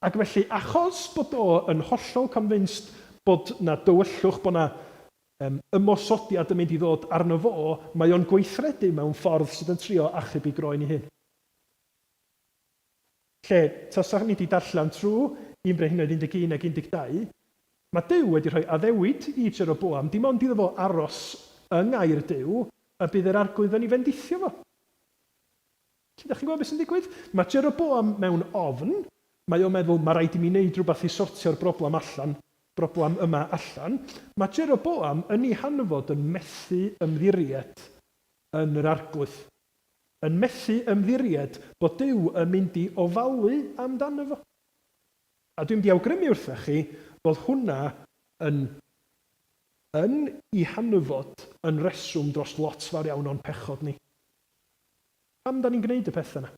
Ac felly achos bod o yn hollol convinced bod 'na dywyllwch, bod 'na um, ymosodiad yn mynd i ddod arno fo, mae o'n gweithredu mewn ffordd sydd yn trio achub ei groen ei hun. Lle, tasach ni 'di darllen trwy 1 Brenhinoedd 11 ac 12, mae Duw wedi rhoi addewid i Jeroboam, dim ond iddo fo aros yng ngair Duw y bydd yr Arglwydd yn ei fendithio fo. Felly, dach chi'n gweld beth sy'n digwydd? Mae Jeroboam mewn ofn, mae o'n meddwl, mae rhaid i mi wneud rhywbeth i sortio'r broblem allan, broblem yma allan. Mae Jeroboam yn ei hanfod yn methu ymddiried yn yr Arglwydd. Yn methu ymddiried bod Duw yn mynd i ofalu amdano fo. A dwi'n mynd i awgrymu wrthach chi fod hwnna yn yn 'i hanfod yn reswm dros lot fawr iawn o'n pechod ni. Pam 'da ni'n gwneud y pethau 'na?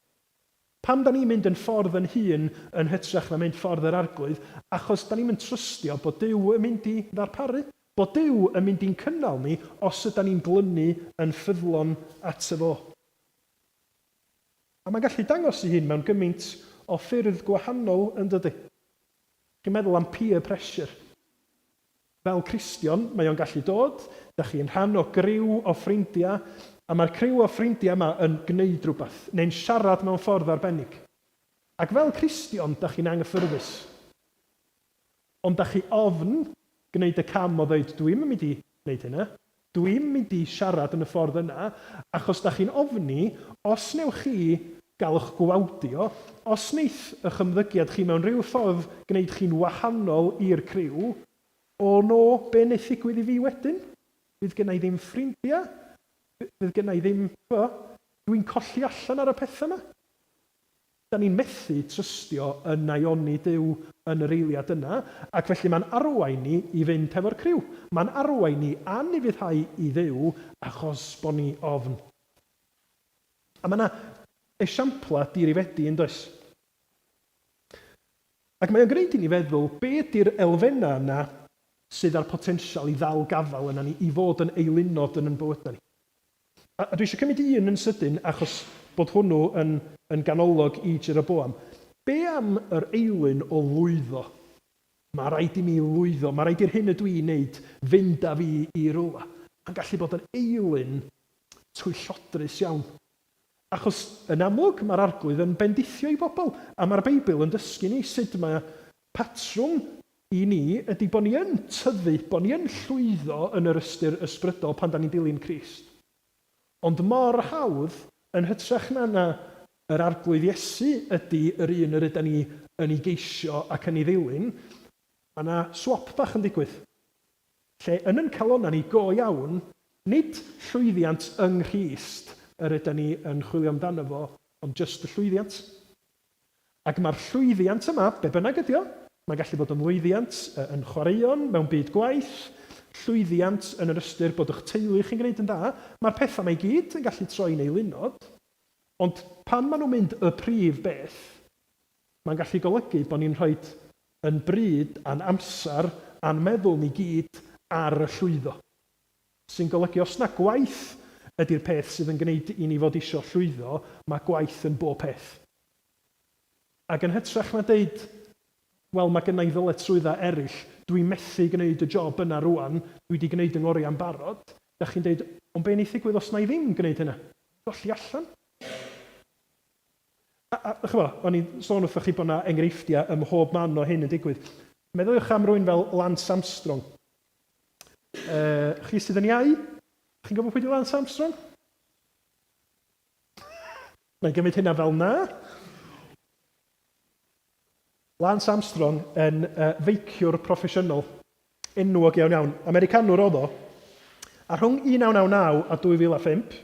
Pam 'da ni'n mynd yn ffordd yn hun yn hytrach na mynd ffordd yr Arglwydd? Achos 'da ni'm yn trystio bod Duw yn mynd i ddarparu. Bod Duw yn mynd i'n cynnal ni os ydan ni'n glynu yn ffyddlon ato fo. A mae'n gallu dangos ei hun mewn gymaint o ffyrdd gwahanol, yn dydy? Chi'n meddwl am peer pressure. Fel Cristion, mae o'n gallu dod, da chi'n rhan o griw o ffrindiau, a mae'r criw o ffrindiau yma yn gwneud rhywbeth, neu'n siarad mewn ffordd arbennig. Ac fel Cristion, da chi'n anghyffyrddus. Ond dach chi ofn gwneud y cam o ddeud dwi'm yn mynd i wneud hynna, dwi'm mynd i siarad yn y ffordd yna, achos dach chi'n ofni os newch chi gael eich gwawdio, os wneith eich ymddygiad chi mewn rhyw ffordd gwneud chi'n wahanol i'r criw, o no, be wneith ddigwydd i fi wedyn? Fydd gynna i ddim ffrindiau? Fydd gynna i ddim, ch'bo', dwi'n colli allan ar y pethau 'ma. Da ni'n methu trystio yn naioni Duw yn yr eiliad yna, ac felly mae'n arwain ni i fynd hefo'r criw. Mae'n arwain ni anufuddhau i Dduw achos bo ni ofn. A mae yna esiamplau dirifedi yn does? Ac mae o'n gwneud i ni feddwl, be ydy'r elfennau yna sydd â'r potensial i ddal gafael yna ni, i fod yn eilunod yn yn bywydau ni? A dwi eisiau cymryd un yn sydyn achos bod hwnnw yn, yn ganolog i Jeroboam. Be am yr eilun o lwyddo? Mae rhaid i mi lwyddo, mae rhaid i'r hyn ydw i'n wneud fynd â fi i rywle. Mae'n gallu bod yn eilun twyllodrus iawn. Achos yn amlwg mae'r Arglwydd yn bendithio ei bobl, a mae'r Beibl yn dysgu ni sut mae patrwm i ni ydy bod ni yn tyfu, bod ni yn llwyddo yn yr ystyr ysbrydol pan da ni'n dilyn Crist. Ond mor hawdd, yn hytrach na na yr Arglwydd Iesu ydy yr un yr yda ni yn ei geisio ac yn ei ddilyn, mae yna swop bach yn digwydd. Lle yn yn calonnau ni go iawn, nid llwyddiant yng Nghrist yr yda ni yn chwilio amdano fo, ond jyst y llwyddiant. Ac mae'r llwyddiant yma, be bynnag ydy o, mae'n gallu bod yn lwyddiant yn chwaraeon, mewn byd gwaith, llwyddiant yn yr ystyr bod eich teulu chi'n gwneud yn dda, mae'r pethau yma i gyd yn gallu troi'n eilunod, ond pan maen nhw'n mynd y prif beth, mae'n gallu golygu bod ni'n rhoi yn bryd a'n amser a'n meddwl ni gyd ar y llwyddo. Sy'n golygu os na gwaith ydy'r peth sydd yn gwneud i ni fod isio llwyddo, mae gwaith yn bob peth. Ac yn hytrach na deud, wel, mae gynna i ddyletswyddau eraill, dwi'n methu gwneud y job yna rŵan, dwi 'di gwneud 'y ngoriau'n barod, dach chi'n deud, ond be wneith ddigwydd os na i ddim gwneud hynna? Golli allan. A, a chymod, o'n i'n sôn wrthoch chi bod yna enghreifftiau ym mhob man o hyn yn digwydd. Meddyliwch am rywun fel Lance Armstrong. Chi sydd yn iau, chi'n gwybod pwy 'di Lance Armstrong? Na i gymryd hynna fel na. Lance Armstrong yn feiciwr proffesiynol enwog iawn iawn. Americanwr oedd o. A rhwng 1999 a 2005,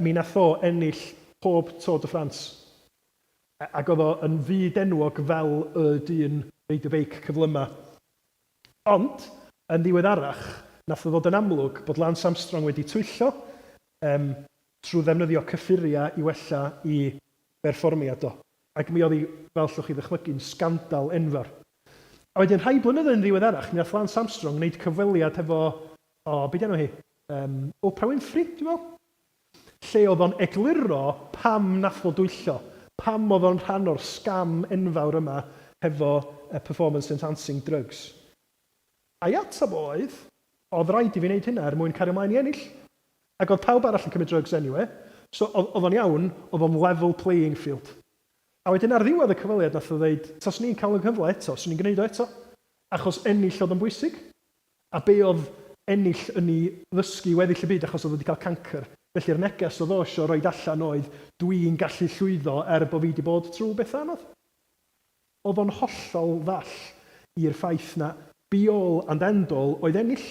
mi nath o ennill pob Tour de France. Ac oedd o yn fyd enwog fel y dyn reidio beic cyflyma. Ond, yn ddiweddarach, nath o ddod yn amlwg bod Lance Armstrong wedi twyllo um, trwy ddefnyddio cyffuriau i wella i berfformiad o. Ac mi oedd hi, fel allwch chi ddychmygu, yn sgandal enfawr. A wedyn rhai blynyddoedd yn ddiweddarach, mi nath Lance Armstrong wneud cyfweliad hefo, o, be 'di enw hi? Oprah Winfrey, dwi'n meddwl? Lle oedd o'n egluro pam nath o dwyllo, pam oedd o'n rhan o'r scam enfawr yma hefo performance enhancing drugs. A'i ateb oedd, oedd raid i fi wneud hynna er mwyn cario mlaen i ennill. Ac oedd pawb arall yn cymryd drugs anyway, so oedd o'n iawn, oedd o'n level playing field. A wedyn ar ddiwedd y cyfweliad nath o ddeud, taswn i'n cael y cyfle eto, 'swn i'n gwneud o eto. Achos ennill oedd yn bwysig. A be oedd ennill yn ei ddysgu i weddill y byd achos oedd o wedi cael cancr. Felly'r neges oedd o isio roid allan oedd dwi'n gallu llwyddo er bo fi 'di bod trwy bethau anodd. Oedd o'n hollol ddall i'r ffaith na be all and end all oedd ennill.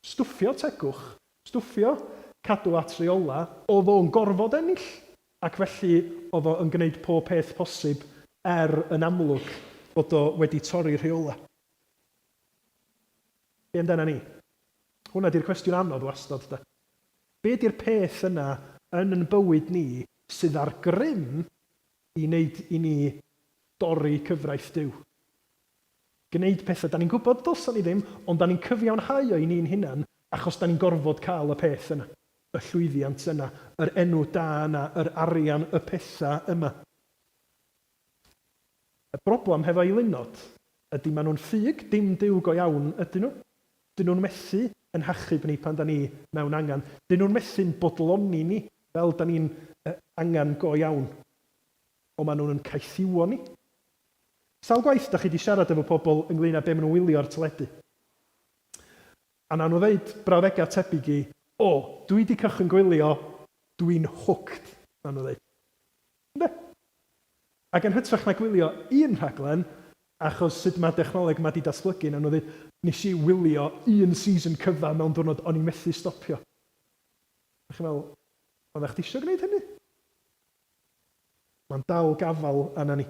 Stwffio tegwch, stwffio cadw at reolau, oedd o'n gorfod ennill ac felly oedd o yn gwneud pob peth posib er yn amlwg bod o wedi torri rheolau. Be amdana ni? Hwnna 'di'r cwestiwn anodd wastad de. Be 'di'r peth yna yn yn bywyd ni sydd â'r grym i wneud i ni dorri cyfraith Duw? Gwneud pethau 'da ni'n gwybod ddylsan ni ddim, ond 'da ni'n cyfiawnhau o i ni'n hunan achos 'da ni'n gorfod cael y peth yna, y llwyddiant yna, yr enw da yna, yr arian, y pethau yma. Y broblem hefo eilunod ydy maen nhw'n ffug, dim Duw go iawn ydyn nhw. Dyn nhw'n methu yn hachub ni pan da ni mewn angen. Dyn nhw'n methu'n bodloni ni fel da ni'n angen go iawn. Ond maen nhw'n yn caethiwo ni. Sawl gwaith da chi 'di siarad efo pobl ynglyn â be maen nhw'n wylio ar teledu? A nawn nhw ddeud brawddegau tebyg i, 'O, dwi 'di cychwyn gwylio, dwi'n hooked', nawn nhw ddeud. Ynde? Ac yn hytrach na gwylio un rhaglen, achos sut mae'r dechnoleg 'ma 'di datblygu, wnawn nhw ddeud, 'Nes i wylio un season cyfan mewn diwrnod, o'n i methu stopio. A chi'n meddwl, oeddach chdi isio gwneud hynny? Mae'n dal gafael arna ni.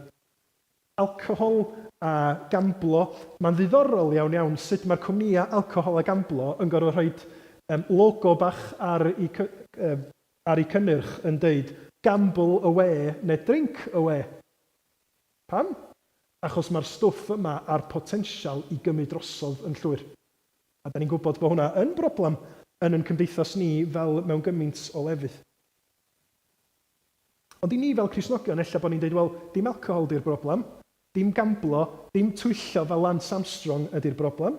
Alcohol a gamblo, mae'n ddiddorol iawn iawn sut mae'r cwmnïau alcohol a gamblo yn gorfod rhoi logo bach ar eu ar eu cynnyrch yn deud 'gamble away' neu 'drink away'. Pam? Achos mae'r stwff yma â'r potensial i gymryd drosodd yn llwyr. A 'da ni'n gwybod bod hwnna yn broblem yn yn cymdeithas ni fel mewn gymaint o lefydd. Ond i ni fel Cristnogion ella bod ni'n deud wel, dim alcohol 'di'r broblem, dim gamblo, dim twyllo fel Lance Armstrong ydi'r broblem.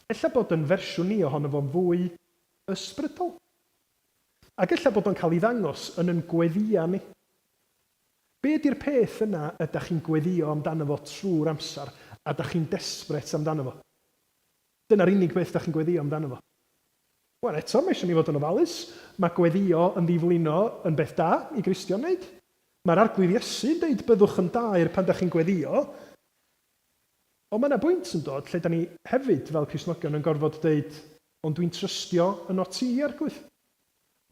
Ella bod yn fersiwn ni ohono fo'n fwy ysbrydol. Ac ella bod o'n cael ei ddangos yn yn gweddïau ni. Be ydi'r peth yna ydach chi'n gweddïo amdano fo trwy'r amser a dach chi'n desperate amdano fo? Dyna'r unig beth dach chi'n gweddïo amdano fo. Wel, eto, mae eisiau ni fod yn ofalus. Mae gweddïo yn ddiflino yn beth da i Gristion wneud. Mae'r Arglwydd Iesu'n deud byddwch yn daer pan dach chi'n gweddïo. Ond mae 'na bwynt yn dod lle 'da ni hefyd fel Cristnogion yn gorfod deud, ond dwi'n trystio ynot ti, Arglwydd.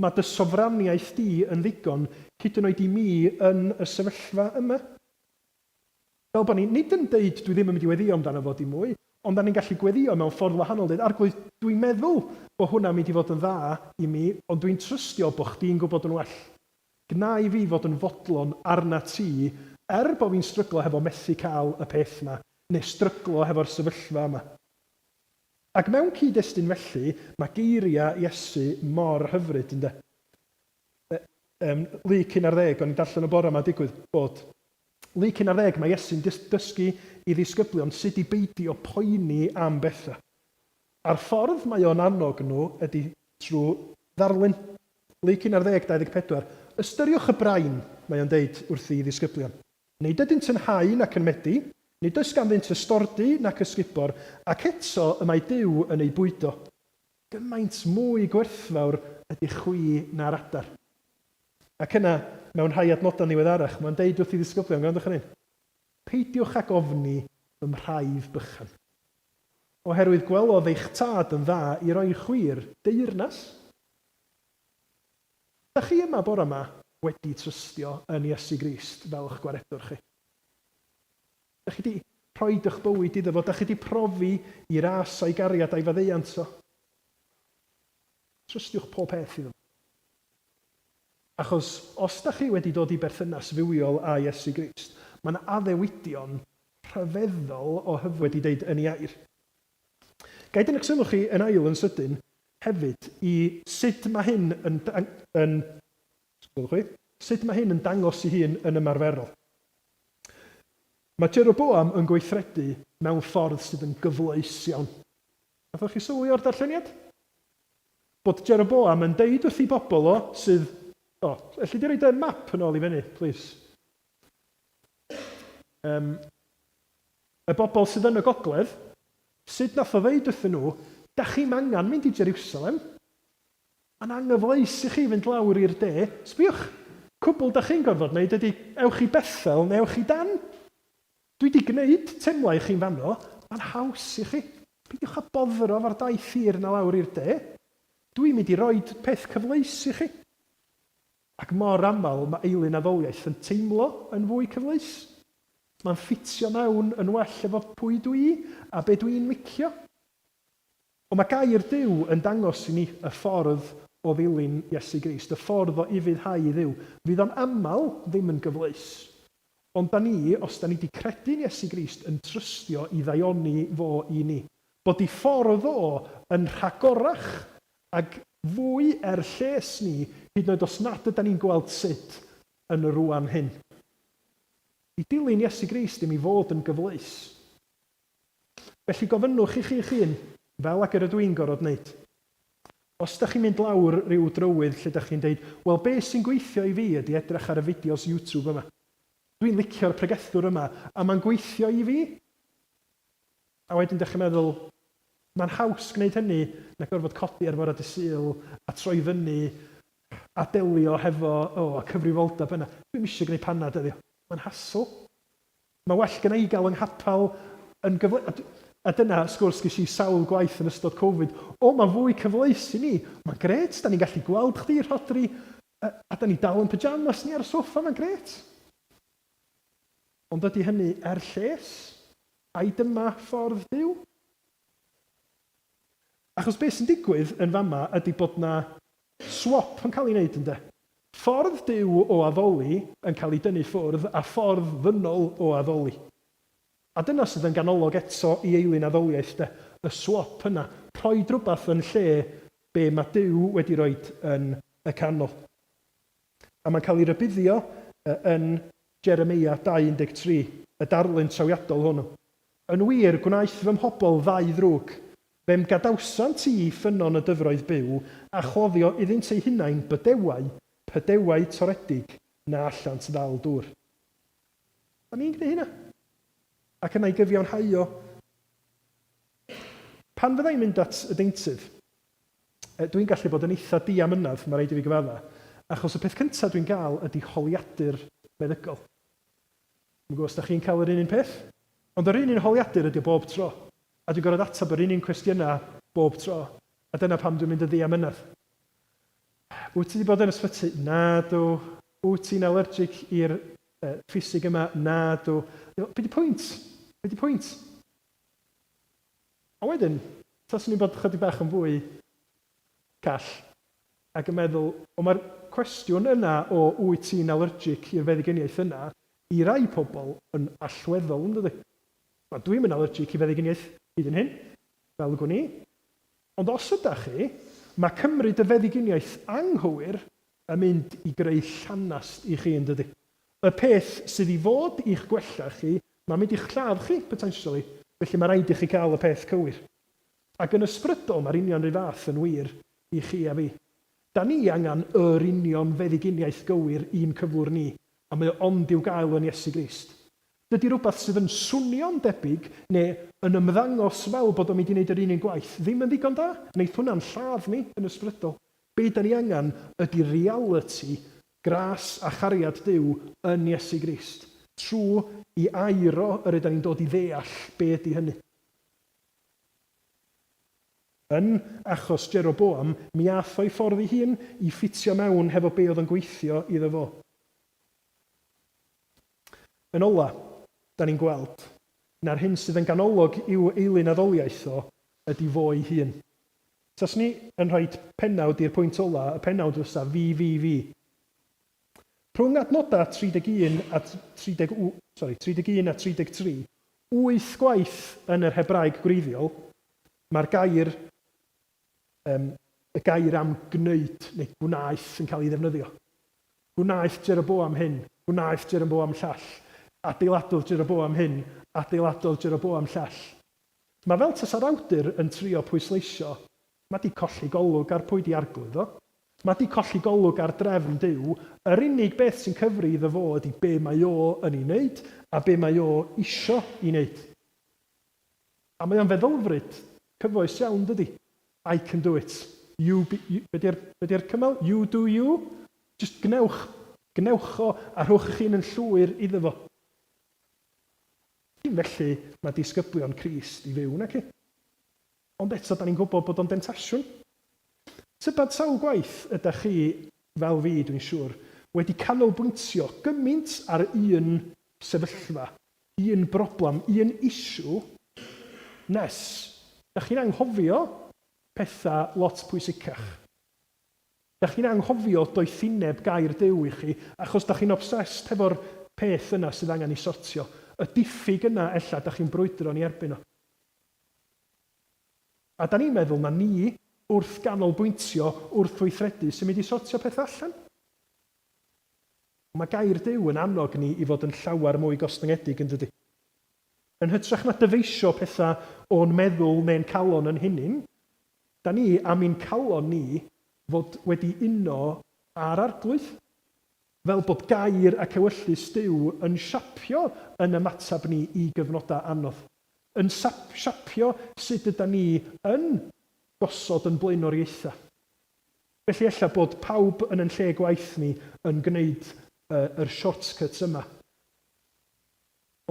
Mae dy sofraniaeth di yn ddigon, hyd yn oed i mi yn y sefyllfa yma. Fel bod ni, nid yn deud dwi ddim yn mynd i weddïo amdano fo dim mwy, ond 'da ni'n gallu gweddïo mewn ffordd wahanol, deud, Arglwydd, dwi'n meddwl bod hwnna'n mynd i fod yn dda i mi, ond dwi'n trystio bod chdi'n gwybod yn well. Gna i fi fod yn fodlon arnat ti, er bo fi'n stryglo hefo methu cael y peth 'ma, neu stryglo hefo'r sefyllfa yma. Ac mewn cyd-destun felly, mae geiriau Iesu mor hyfryd, ynde? Um, Luc 11, o'n i'n darllen y bore yma digwydd bod. Luc 11, mae Iesu'n dysgu i ddisgyblion sut i beidio poeni am bethau. A'r ffordd mae o'n annog nhw ydy trwy ddarlun. Luc 11, 24. Ystyriwch y brain, mae o'n deud wrth i ddisgyblion. Nid ydynt yn hau nac yn medi, nid oes ganddynt ystordy nac ysgubor, ac eto y mae Duw yn eu bwydo. Gymaint mwy gwerthfawr ydych chwi na'r adar. Ac yna, mewn rhai adnodau'n ddiweddarach, mae'n deud wrth ei ddisgyblion, gwrandwch ar hyn, Peidiwch ag ofni fy mhraidd bychan, oherwydd gwelodd eich tad yn dda i roi chwi'r deyrnas. Dach chi yma bore 'ma wedi trystio yn Iesu Grist fel eich gwaredwr chi? Dach chi 'di rhoid eich bywyd iddo fo? Dach chi 'di profi 'i ras a'i gariad a'i faddeuant o? Trystiwch pob peth iddo fo. Achos os dach chi wedi dod i berthynas fywiol â Iesu Grist, mae 'na addewidion rhyfeddol o hyfryd wedi deud yn ei air. Ga i dynnu'ch sylw chi yn ail yn sydyn hefyd i sut mae hyn yn, yn, sgwelwch chi, sut mae hyn yn dangos ei hun yn ymarferol. Mae Jeroboam yn gweithredu mewn ffordd sydd yn gyfleus iawn. Nathoch chi sylwi o'r darlleniad? Bod Jeroboam yn deud wrth ei bobl o sydd... O, elli di roid y map yn ôl i fyny, plis? Um, y bobl sydd yn y gogledd, sut nath o ddeud wrthyn nhw, da chi'm angen mynd i Jerusalem. Mae'n anghyfleus i chi fynd lawr i'r de. Sbïwch, cwbl da chi'n gorfod wneud ydy ewch i Bethel neu ewch i Dan. Dwi di gwneud temlau i chi'n fanno, mae'n haws i chi. Peidiwch â boddro efo'r daith hir 'na lawr i'r de. Dwi'n mynd i roid peth cyfleus i chi. Ac mor aml mae eilunaddoliaeth yn teimlo yn fwy cyfleus. Mae'n ffitio mewn yn well efo pwy dw i a be dw i'n licio. Ond mae gair Duw yn dangos i ni y ffordd o ddilyn Iesu Grist, y ffordd o ufuddhau i Dduw. Fydd o'n aml ddim yn gyfleus. Ond da ni, os da ni 'di credu yn Iesu Grist, yn trystio i ddaioni fo i ni. Bod i ffordd o yn rhagorach Ac fwy er lles ni, hyd yn oed os nad ydan ni'n gweld sut yn y rŵan hyn. I dilyn Iesu Grist ddim i fod yn gyfleus. Felly gofynnwch i chi'ch hun, fel ag yr ydw i'n gorfod wneud. Os dach chi'n mynd lawr ryw drywydd lle dach chi'n deud, wel be sy'n gweithio i fi ydy edrych ar y fideos YouTube yma. Dwi'n licio'r pregethwr yma a mae'n gweithio i fi. A wedyn dych chi'n meddwl, mae'n haws gwneud hynny na gorfod codi ar fore dydd Sul a troi fyny a delio hefo, o, y cyfrifoldeb yna. Dwi'm eisiau gwneud panad heddiw. Mae'n hassle. Mae well gynna i gael yng nghapel yn gyfle... A dyna sgwrs ges i sawl gwaith yn ystod Covid. O, mae'n fwy cyfleus i ni. Mae'n grêt, da ni'n gallu gweld chdi, Rhodri, a, a da ni dal yn pyjamas ni ar y soffa, mae'n grêt. Ond ydy hynny er lles? Ai dyma ffordd Duw? Achos beth sy'n digwydd yn fama ydy bod 'na swop yn cael ei wneud ynde? Ffordd Duw o addoli yn cael ei dynnu ffwrdd a ffordd ddynol o addoli. A dyna sydd yn ganolog eto i eilun addoliaeth de, y swop yna, rhoid rhywbeth yn lle be mae Duw wedi roid yn y canol. A mae'n cael ei rybuddio yn Jeremeia 2:13, y darlun trawiadol hwnnw. Yn wir, gwnaeth fy mhobl ddau ddrwg, fe'm gadawsant i ffynnon y dyfroedd byw, a chloddio iddynt eu hunain bydewau, pydewau toredig, na allant ddal dŵr. Da ni'n gwneud hynna. Ac yna i gyfiawnhau o. Pan fydda i'n mynd at y deintydd, Dwi'n gallu bod yn eitha diamynedd, mae rhaid i fi gyfadda, achos y peth cyntaf dwi'n gael ydy holiadur meddygol. Dwi'm yn gwybod os da chi'n cael yr un un peth, ond yr un un holiadur ydy o bob tro, a dwi'n gorfod ateb yr un un cwestiynau bob tro, a dyna pam dwi'n mynd yn ddiamynedd. Wyt ti wedi bod yn ysbyty? Nadw. Wyt ti'n allergic i'r ffisig yma? Nadw. Be di pwynt? Be di pwynt? A wedyn, taswn i'n bod chydig bach yn fwy call ac yn meddwl, o mae'r cwestiwn yna o wyt ti'n allergic i'r feddyginiaeth yna, i rai pobl yn allweddol, yn dydi? Wel, dwi'm yn allergic i feddyginiaeth hyd yn hyn, fel y gwn i. Ond os ydach chi, mae cymryd y feddyginiaeth anghywir yn mynd i greu llanast i chi yn dydy? Y peth sydd i fod i'ch gwella chi, mae'n mynd i'ch lladd chi, potentially, felly mae rhaid i chi gael y peth cywir. Ac yn ysbrydol, mae'r union 'run fath yn wir i chi a fi. Da ni angen yr union feddyginiaeth gywir i'n cyflwr ni, a mae o ond i'w gael yn Iesu Grist. Dydy rhywbeth sydd yn swnio'n debyg neu yn ymddangos fel bod o'n mynd i wneud yr un un gwaith ddim yn ddigon da. Wneith hwnna'n lladd ni yn ysbrydol. Be da ni angen ydy realiti gras a chariad Duw yn Iesu Grist. Trwy i air o yr ydan ni'n dod i ddeall be ydy hynny. Yn achos Jeroboam, mi ath o'i ffordd ei hun i ffitio mewn hefo be oedd yn gweithio iddo fo. Yn ola, da ni'n gweld, na'r hyn sydd yn ganolog i'w eilun-addoliaeth o ydi fo ei hun. Taswn i yn rhoi pennawd i'r pwynt ola, y pennawd fysa fi, fi, fi. Rhwng adnodau 31 a 30, sori, 31 a 33, wyth gwaith yn yr Hebraeg gwreiddiol, mae'r gair, um, y gair am gwneud neu gwnaeth yn cael ei ddefnyddio. Gwnaeth Jeroboam hyn, gwnaeth Jeroboam llall, adeiladodd Jeroboam hyn, adeiladodd Jeroboam llall. Mae fel tasa'r awdur yn trio pwysleisio, mae 'di colli golwg ar pwy 'di arglwydd o. Mae 'di colli golwg ar drefn Duw, yr unig beth sy'n cyfri iddo fo ydi be mae o yn ei wneud a be mae o isio i wneud. A mae o'n feddylfryd cyfoes iawn dydi? I can do it. You be, you, be di'r, be di'r cymal? You do you? Just gwnewch, gwnewch o a rhowch eich hun yn llwyr iddo fo. Dim felly mae disgyblion Crist i fyw, naci? Ond eto, da ni'n gwybod bod o'n demtasiwn. Tybed sawl gwaith ydach chi, fel fi, dwi'n siŵr, wedi canolbwyntio gymaint ar un sefyllfa, un broblem, un issue, nes dach chi'n anghofio pethau lot pwysicach. Dach chi'n anghofio doethineb gair Duw i chi achos dach chi'n obsessed hefo'r peth yna sydd angen ei sortio, y diffyg yna ella dach chi'n brwydro yn ei erbyn o. A da ni'n meddwl na ni wrth ganolbwyntio, wrth weithredu sy'n mynd i sortio pethau allan. Mae gair Duw yn annog ni i fod yn llawer mwy gostyngedig yn dydy? Yn hytrach na dyfeisio pethau o'n meddwl neu'n calon yn hunin, da ni am i'n calon ni fod wedi uno â'r Arglwydd, fel bod gair ac ewyllys Duw yn siapio yn ymateb ni i gyfnodau anodd, yn siapio sut ydan ni yn gosod yn blaenoriaethau. Felly ella bod pawb yn yn lle gwaith ni yn gwneud yr shortcuts yma.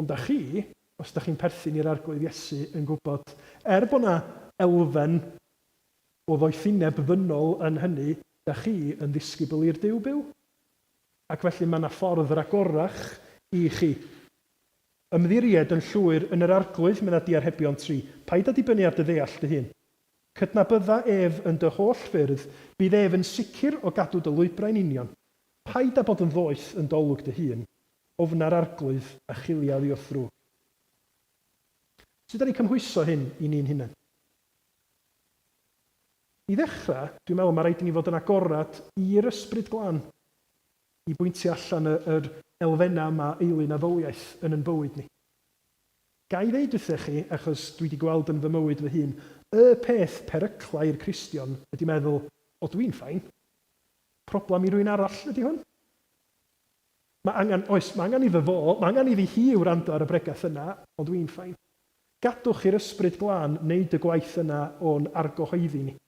Ond da chi, os da chi'n perthyn i'r Arglwydd Iesu, yn gwybod, er bod 'na elfen o ddoethineb ddynol yn hynny, da chi yn ddisgybl i'r Duw byw. Ac felly mae 'na ffordd ragorach i chi. Ymddiried yn llwyr yn yr Arglwydd, medda Diarhebion 3. Paid â dibynnu ar dy ddeall dy hun. Cydnabydda ef yn dy holl ffyrdd, bydd ef yn sicr o gadw dy lwybrau'n union. Paid â bod yn ddoeth yn d'olwg dy hun, Ofna'r Arglwydd a chilia oddi wrth ddrwg. Sut 'dan ni'n cymhwyso hyn i ni'n hunain? I ddechrau, dwi'n meddwl mae rhaid i ni fod yn agored i'r Ysbryd Glân i bwyntio allan y, yr elfennau yma eilun addoliaeth yn yn bywyd ni. Ga i ddeud wrthych chi, achos dwi wedi gweld yn fy mywyd fy hun, y peth perycla i'r Cristion ydy meddwl, o dwi'n fine, problem i rywun arall ydy hwn. Mae angen, oes, mae angen iddo fo, mae angen iddi hi wrando ar y bregeth yna, ond dwi'n fine. Gadwch i'r Ysbryd Glân wneud y gwaith yna o'n argyhoeddi ni.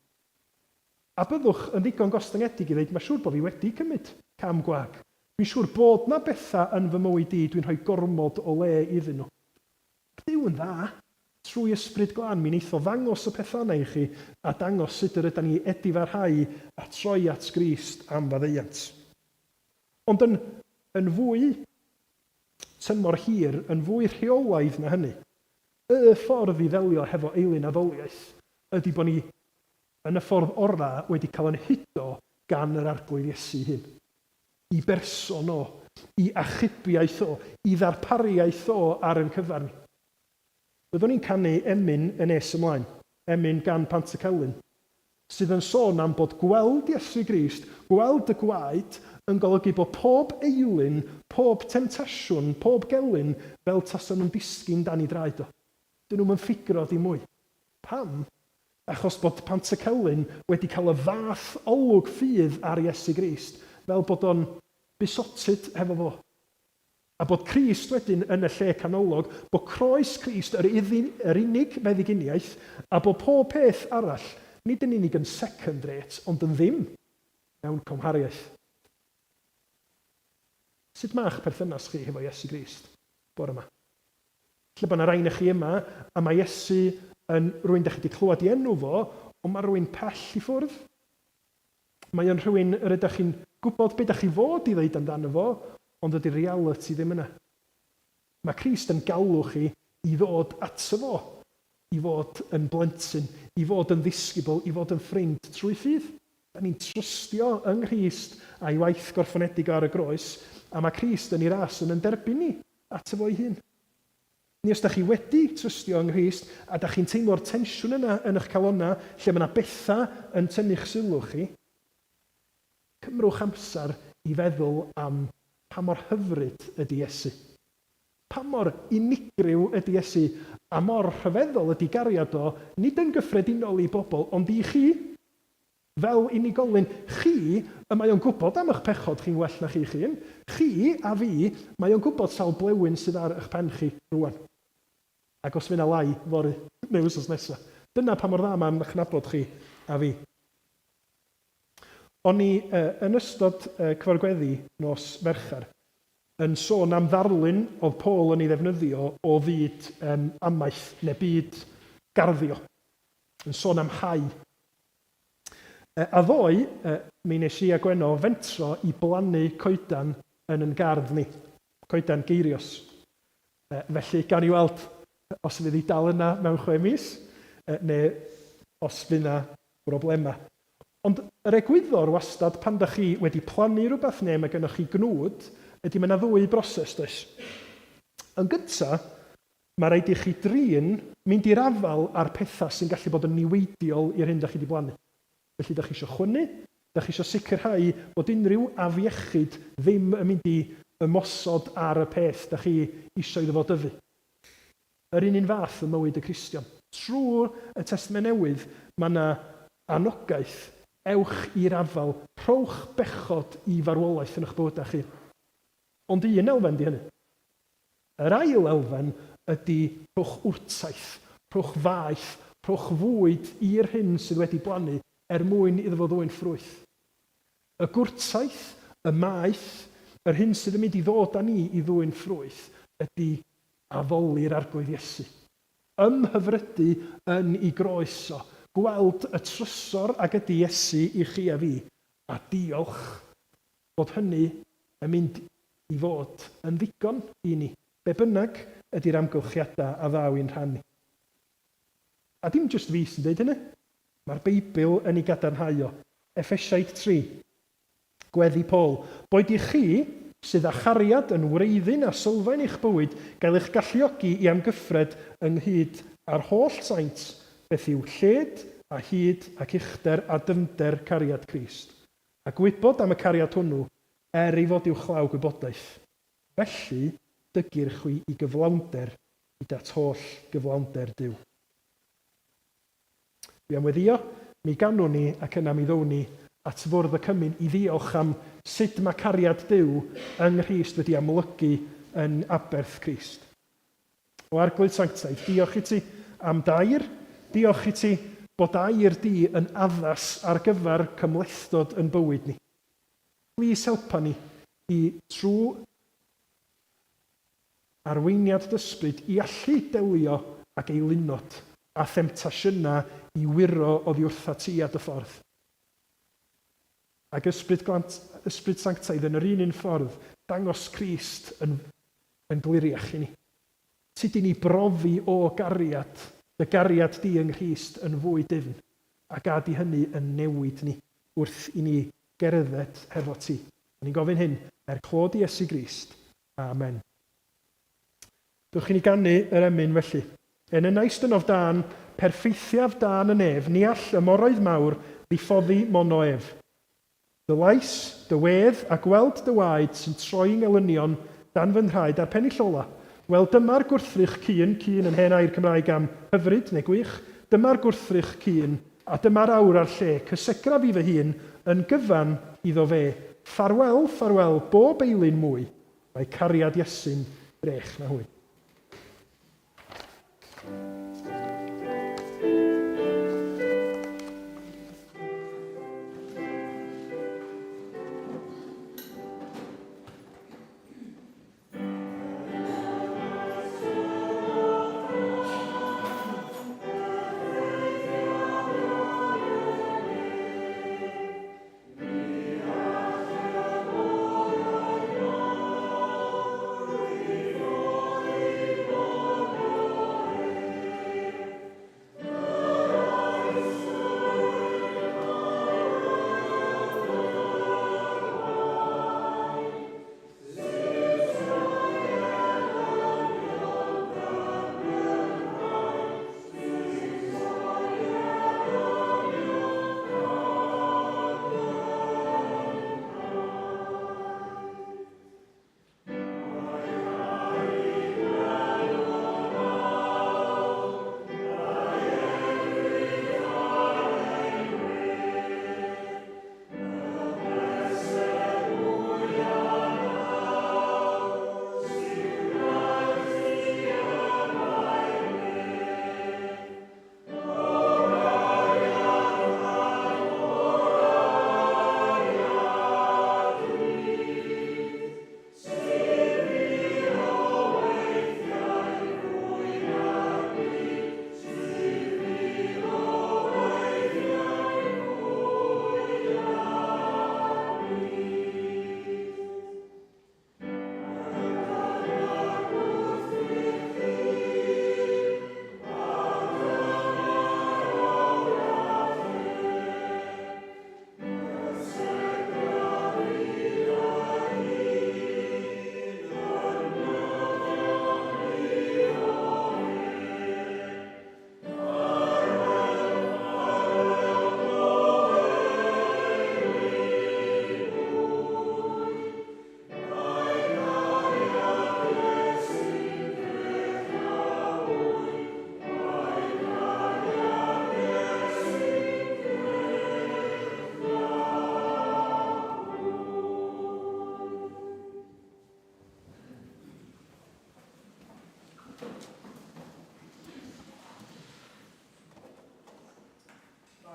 A byddwch yn ddigon gostyngedig i ddeud, mae siŵr bod fi wedi cymryd cam gwag. Dwi'n siŵr bod 'na bethau yn fy mywyd i dwi'n rhoi gormod o le iddyn nhw. Mae Duw yn dda. Trwy Ysbryd Glân, mi wneith o ddangos y pethau yna i chi a dangos sut yr ydan ni edifarhau a troi at Grist am faddeuant. Ond yn yn fwy tymor hir, yn fwy rheolaidd na hynny, y ffordd i ddelio hefo eilun addoliaeth ydy bod ni yn y ffordd orau wedi cael yn hudo gan yr Arglwydd Iesu ei hun. I berson o, i achubiaeth o, i ddarpariaeth o ar ein cyfer ni. Byddwn ni'n canu emyn yn nes ymlaen, emyn gan Pantycelyn. sydd yn sôn am bod gweld Iesu Grist, gweld y gwaed, yn golygu bod pob eilun, pob temtasiwn, pob gelyn, fel tasan nhw'n disgyn dan ei draed o. Dyn nhw'm yn ffigro dim mwy. Pam? Achos bod Pantycelyn wedi cael y fath olwg ffydd ar Iesu Grist, fel bod o'n besotted hefo fo. A bod Crist wedyn yn y lle canolog, bod croes Crist yr yr unig feddyginiaeth, a bod pob peth arall, nid yn unig yn second rate, ond yn ddim mewn cymhariaeth. Sut ma'ch perthynas chi hefo Iesu Grist bore 'ma? Lle bod 'na rai chi yma, a mae Iesu yn rhywun dach chi 'di clywed ei enw fo, ond mae rhywun pell i ffwrdd. Mae o'n rhywun yr ydych chi'n gwybod be dach chi fod i ddeud amdano fo, ond dydy'r realiti ddim yna. Mae Crist yn galw chi i ddod ato fo, i fod yn blentyn, i fod yn ddisgybl, i fod yn ffrind trwy ffydd. Da ni'n trystio yng Nghrist a'i waith gorffenedig o ar y groes, a mae Crist yn ei ras yn yn derbyn ni ato fo'i hun. Neu os dach chi wedi trystio yng Nghrist a dach chi'n teimlo'r tensiwn yna yn eich calonnau lle mae 'na bethau yn tynnu'ch sylw chi, cymrwch amser i feddwl am pa mor hyfryd ydy Iesu. Pa mor unigryw ydy Iesu a mor rhyfeddol ydy gariad o, nid yn gyffredinol i bobl, ond i chi. Fel unigolyn, chi, y mae o'n gwybod am eich pechod chi'n well na chi'ch hun. Chi, a fi, mae o'n gwybod sawl blewyn sydd ar eich pen chi rŵan. Ac os fydd 'na lai fory, neu wythnos nesa. Dyna pa mor dda mae'n eich nabod chi a fi. O'n i, yn ystod cyfarfod gweddi nos Fercher, yn sôn am ddarlun oedd Paul yn ei ddefnyddio o fyd amaeth, neu byd garddio. Yn sôn am hau. A ddoe, mi wnes i a Gwenno fentro i blannu coedan yn yn gardd ni, coedan geirios. Felly, gawn ni weld os fydd hi dal yna mewn 6 mis, neu os fydd 'na broblemau. Ond yr egwyddor wastad pan dach chi wedi plannu rhywbeth neu mae gennoch chi gnwd, ydy mae 'na ddwy broses, does? Yn gynta', Mae rhaid i chi drin, mynd i'r afael â'r pethau sy'n gallu bod yn niweidiol i'r hyn dach chi 'di blannu. Felly dach chi isio chwynnu, dach chi isio sicrhau bod unrhyw afiechyd ddim yn mynd i ymosod ar y peth dach chi isio iddo fo dyfu. Yr un un fath ym mywyd y Cristion. Trwy y Testament Newydd mae 'na anogaeth, ewch i'r afael, rhowch bechod i farwolaeth yn eich bywydau chi. Ond un elfen 'di hynny. Yr ail elfen ydy rhowch wrtaith, rhowch faeth, rhowch fwyd i'r hyn sydd wedi blannu er mwyn iddo fo ddwyn ffrwyth. Y gwrtaith, y maeth, yr hyn sydd yn mynd i ddod â ni i ddwyn ffrwyth ydy addoli'r Arglwydd Iesu. Ymhyfrydu yn i groes o, gweld y trysor ag ydy Iesu i chi a fi, a diolch bod hynny yn mynd i fod yn ddigon i ni, be bynnag ydy'r amgylchiadau a ddaw i'n rhan ni. A dim jyst fi sy'n deud hynny, mae'r Beibl yn ei gadarnhau o. Effesiaid 3. Gweddi Paul, Boed i chi, sydd â chariad yn wreiddyn a sylfaen eich bywyd, gael eich galluogi i amgyffred ynghyd â'r holl saint beth yw lled a hyd ac uchder a dyfnder cariad Crist. A gwybod am y cariad hwnnw, er ei fod uwchlaw gwybodaeth. Felly, dygir chwi i gyflawnder hyd at holl gyflawnder Duw. Dwi am weddïo, mi ganwn ni ac yna mi ddown ni at fwrdd y cymun i ddiolch am sut mae cariad Duw yng Nghrist wedi amlygu yn aberth Crist. O Arglwydd Sanctaidd, diolch i ti am dair, diolch i ti bod air di yn addas ar gyfer cymhlethdod yn bywyd ni. Plîs helpa ni i, trwy arweiniad d'Ysbryd, i allu delio ag eilunod a themtasiynau i wyro oddi wrthat ti a dy ffordd. Ag Ysbryd Glant, Ysbryd Sanctaidd yn yr un un ffordd, dangos Crist yn yn gliriach i ni. Sut i ni brofi o gariad, dy gariad di yng Nghrist yn fwy dyfn, a gad i hynny yn newid ni wrth i ni gerdded hefo ti. A ni'n gofyn hyn er clod i Iesu Grist. Amen. Dewch i ni ganu yr emyn felly. Enynais dynof dân, perffeithiaf dân y nef, ni all y moroedd mawr ddiffoddi mono ef. Dy lais, dy wedd, a gweld dy waed sy'n troi ngelynion dan fy nhraed a'r pennill ola. Wel, dyma'r gwrthrych cŷn, cŷn yn hen air Cymraeg am hyfryd neu gwych, dyma'r gwrthrych cŷn, a dyma'r awr a'r lle, cysegraf fi fy hun yn gyfan iddo fe. Ffarwel, ffarwel, bob eilun mwy, mae cariad Iesu'n drech na hwy.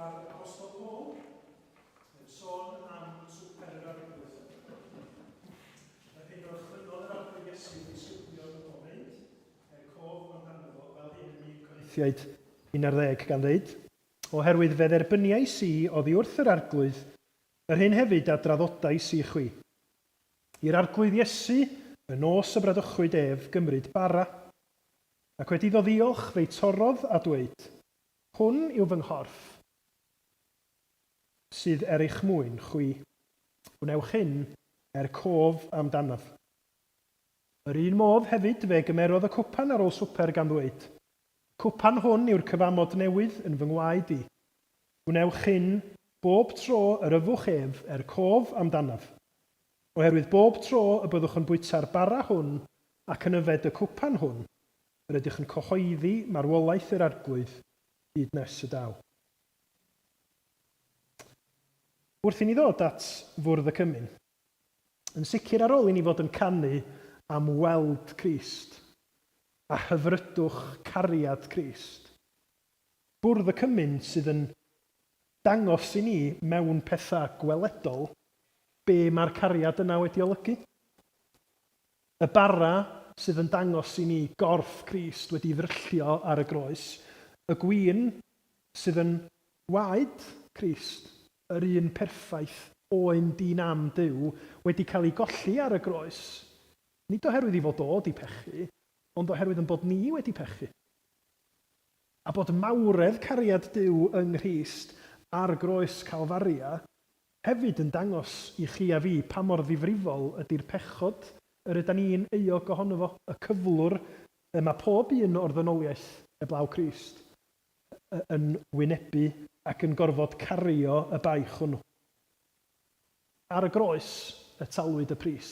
Mae'r Apostol Paul yn sôn am Swper yr Arglwydd. Yr hyn orchfynodd yr Arglwydd Iesu i'w ddisgyblion o wneud, er cof amdano fo, fel hyn ym 1 Corinthiaid 11, gan ddeud, Oherwydd fe dderbyniais i oddi wrth yr Arglwydd yr hyn hefyd a draddodais i chwi, I'r Arglwydd Iesu, y nos y bradychwyd ef, gymryd bara. Ac wedi iddo ddiolch, fe'i torrodd a dweud, Hwn yw fy nghorff, sydd er eich mwyn chwi. Gwnewch hyn er cof amdanaf. Yr un modd hefyd fe gymerodd y cwpan ar ôl swper gan ddweud, Y cwpan hwn yw'r cyfamod newydd yn fy ngwaed i. Gwnewch hyn bob tro yr yfwch ef er cof amdanaf. Oherwydd bob tro y byddwch yn bwyta'r bara hwn ac yn yfed y cwpan hwn, yr ydych yn cyhoeddi marwolaeth yr Arglwydd hyd nes y daw. Wrth i ni ddod at fwrdd y cymun, yn sicr ar ôl i ni fod yn canu am weld Crist a hyfrydwch cariad Crist, bwrdd y cymun sydd yn dangos i ni mewn pethau gweledol be mae'r cariad yna wedi olygu. Y bara sydd yn dangos i ni gorff Crist wedi ddryllio ar y groes, y gwin sydd yn waed Crist, yr un perffaith, oen di-nam Duw, wedi cael ei golli ar y groes, nid oherwydd ei fod o 'di pechu, ond oherwydd ein bod ni wedi pechu. A bod mawredd cariad Duw yng Nghrist ar groes Calfaria hefyd yn dangos i chi a fi pa mor ddifrifol ydi'r pechod yr ydan ni'n euog ohono fo, y cyflwr y mae pob un o'r ddynoliaeth heblaw Crist. yn wynebu ac yn gorfod cario y baich hwnnw. Ar y groes y talwyd y pris.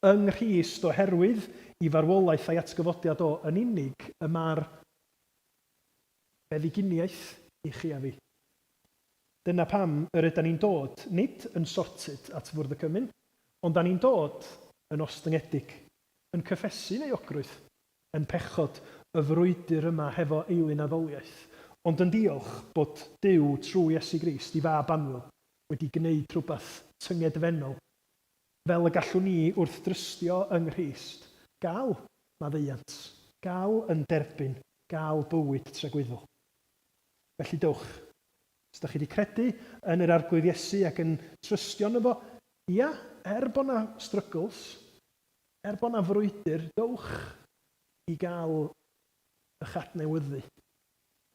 Yng Nghrist, oherwydd i farwolaeth a'i atgyfodiad o yn unig y mae'r feddyginiaeth i chi a fi. Dyna pam yr ydan ni'n dod, nid yn sorted at Fwrdd y Cymun, ond 'dan ni'n dod yn ostyngedig, yn cyffesu euogrwydd, yn pechod, y frwydr yma hefo eilunaddoliaeth, ond yn diolch bod Duw trwy Iesu Grist, 'i Fab annwyl, wedi gneud rhywbeth tyngedfennol, fel y gallwn ni wrth drystio yng Nghrist, gael maddeuant, gael yn derbyn, gael bywyd tragwyddol. Felly dowch. Os dach chi 'di credu yn yr Arglwydd Iesu ac yn trystio ynddo fo, ia, er bod 'na struggles, er bod 'na frwydr, dowch i gael eich adnewyddu.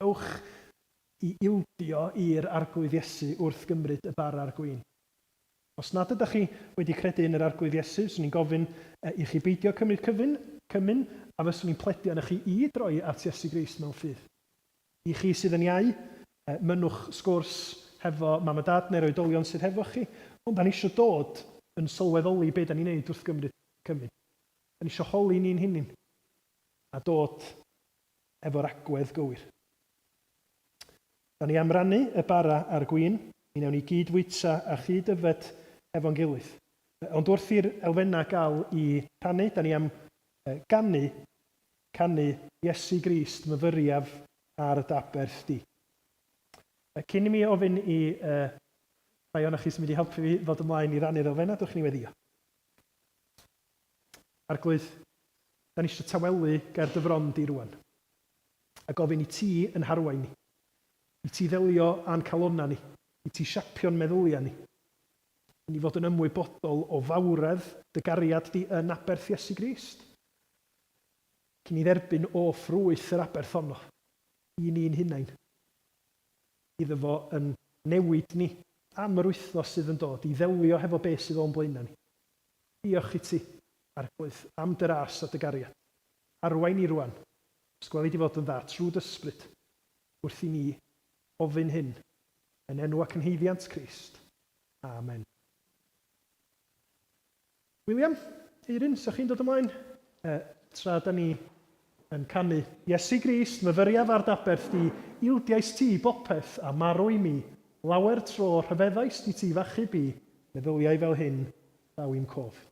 Dowch i ildio i'r Arglwydd Iesu wrth gymryd y bara a'r gwin. Os nad ydych chi wedi credu yn yr Arglwydd Iesu, fyswn i'n gofyn i chi beidio cymryd cyfun, cymun, a fyswn i'n pledio arnoch chi i droi at Iesu Grist mewn ffydd. I chi sydd yn iau, mynnwch sgwrs hefo mam a dad neu'r oedolion sydd hefo chi, ond da ni eisiau dod yn sylweddoli be da ni'n neud wrth gymryd cymun. Da ni eisiau holi ni'n hunain a dod efo'r agwedd gywir. Da ni am rannu y bara a'r gwin, mi wnawn ni gyd fwyta a chyd yfed hefo'n gilydd. Ond wrth i'r elfennau gael i rhannu, da ni am ganu canu Iesu Grist myfyriaf ar dy aberth di. Cyn i mi ofyn i rhai ohonoch chi sy'n mynd i helpu fi ddod ymlaen i rannu'r elfennau, dwch ni weddio. Arglwydd, da ni eisiau tawelu ger dy fron di rwan, a gofyn i ti yn harwain ni, i ti ddelio â'n calonnau ni, i ti siapio'n meddyliau ni, i ni fod yn ymwybodol o fawredd dy gariad di yn aberth Iesu Grist. Cyn i dderbyn o ffrwyth yr aberth honno, i ni'n hunain, iddo fo yn newid ni am yr wythnos sydd yn dod, i ddelio hefo be sydd o'n blaenau ni. Diolch i ti, Arglwydd, am dy ras a dy gariad. Arwain ni rwan, os gweli di fod yn dda, trwy dy ysbryd, wrth i ni ofyn hyn, yn enw ac yn haeddiant Crist. Amen. William, Eirin, 'sa chi'n dod ymlaen? Tra da ni yn canu. Iesu Grist, myfyriaf ar d'aberth di, ildiais ti bopeth, a marw i mi, lawer tro rhyfeddais di ti f'achub i, meddyliau fel hyn ddaw i'm cof.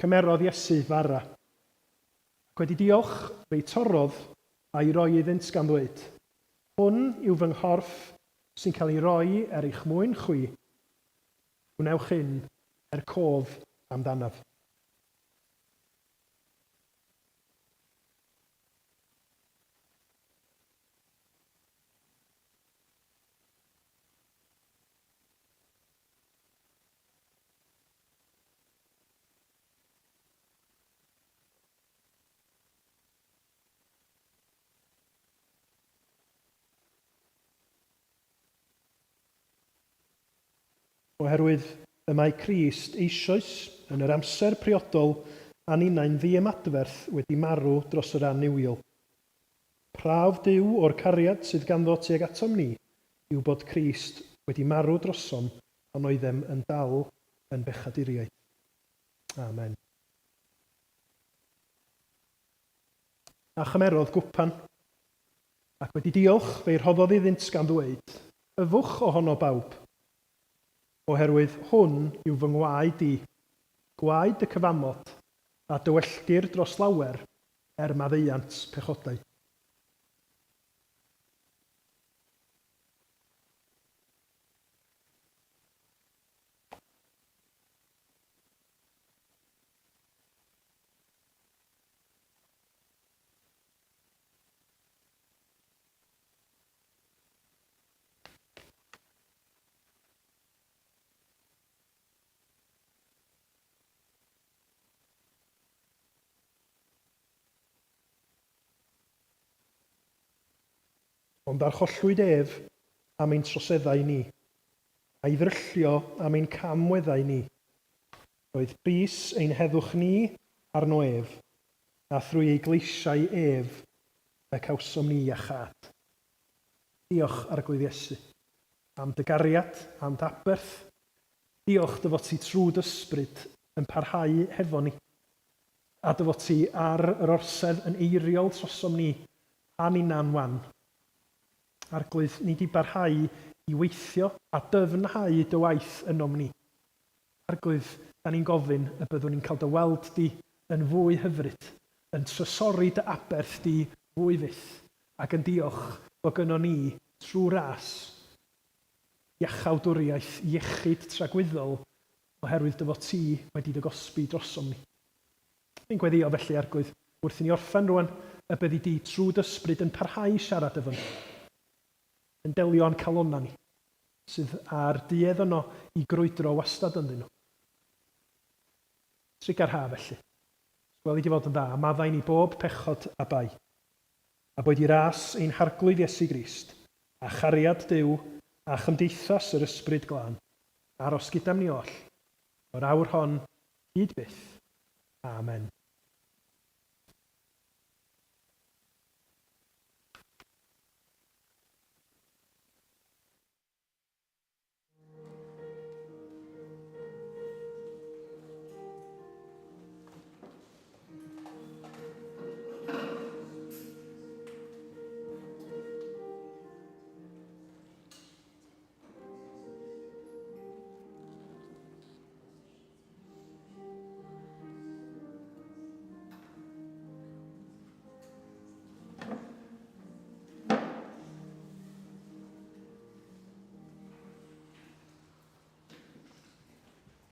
Cymerodd Iesu fara, ac wedi diolch, fe'i torrodd a'i roi iddynt gan ddweud, Hwn yw fy nghorff sy'n cael ei roi er eich mwyn chwi, gwnewch hyn er cof amdanaf. Oherwydd y mae Crist eisoes, yn yr amser priodol, a ninnau'n ddiymadferth wedi marw dros yr annuwiol. Prawf Duw o'r cariad sydd ganddo tuag atom ni yw bod Crist wedi marw drosom pan oeddem yn dal yn bechaduriaid. Amen. A chymerodd gwpan, ac wedi diolch, fe'i rhoddodd iddynt gan ddweud, Yfwch ohono bawb, oherwydd hwn yw fy ngwaed i, gwaed y cyfamod, a dywelltir dros lawer er maddeuant pechodau. Ond archollwyd ef am ein troseddau ni, a'i ddryllio am ein camweddau ni. Roedd pris ein heddwch ni arno ef, a thrwy ei gleisiau ef y cawsom ni iachâd. Diolch, Arglwydd Iesu, am dy gariad, am dy aberth. Diolch dy fod ti trwy dy Ysbryd yn parhau hefo ni, a dy fod ti ar yr orsedd yn eiriol trosom ni a ninna'n wan. Arglwydd, ni di barhau i weithio a dyfnhau dy waith ynom ni. Arglwydd, da ni'n gofyn y byddwn ni'n cael dy weld di yn fwy hyfryd, yn trysori dy aberth di fwy fyth, ac yn diolch bod gynnon ni, trwy ras, iachawdwriaeth iechyd tragwyddol oherwydd dy fod ti wedi dy gosbi drosom ni. Ni'n gweddïo felly, Arglwydd, wrth i ni orffen rwan, y byddi di trwy dy Ysbryd yn parhau i siarad efo ni, yn delio â'n calonnau ni, sydd â'r duedd yno i grwydro wastad ynddyn nhw. Trugarha felly. Gweli di fod yn dda, a maddau ni bob pechod a bai. A boed i ras ein Harglwydd Iesu Grist, a chariad Duw, a chymdeithas yr Ysbryd Glân, aros gyda'm ni oll, o'r awr hon hyd byth. Amen.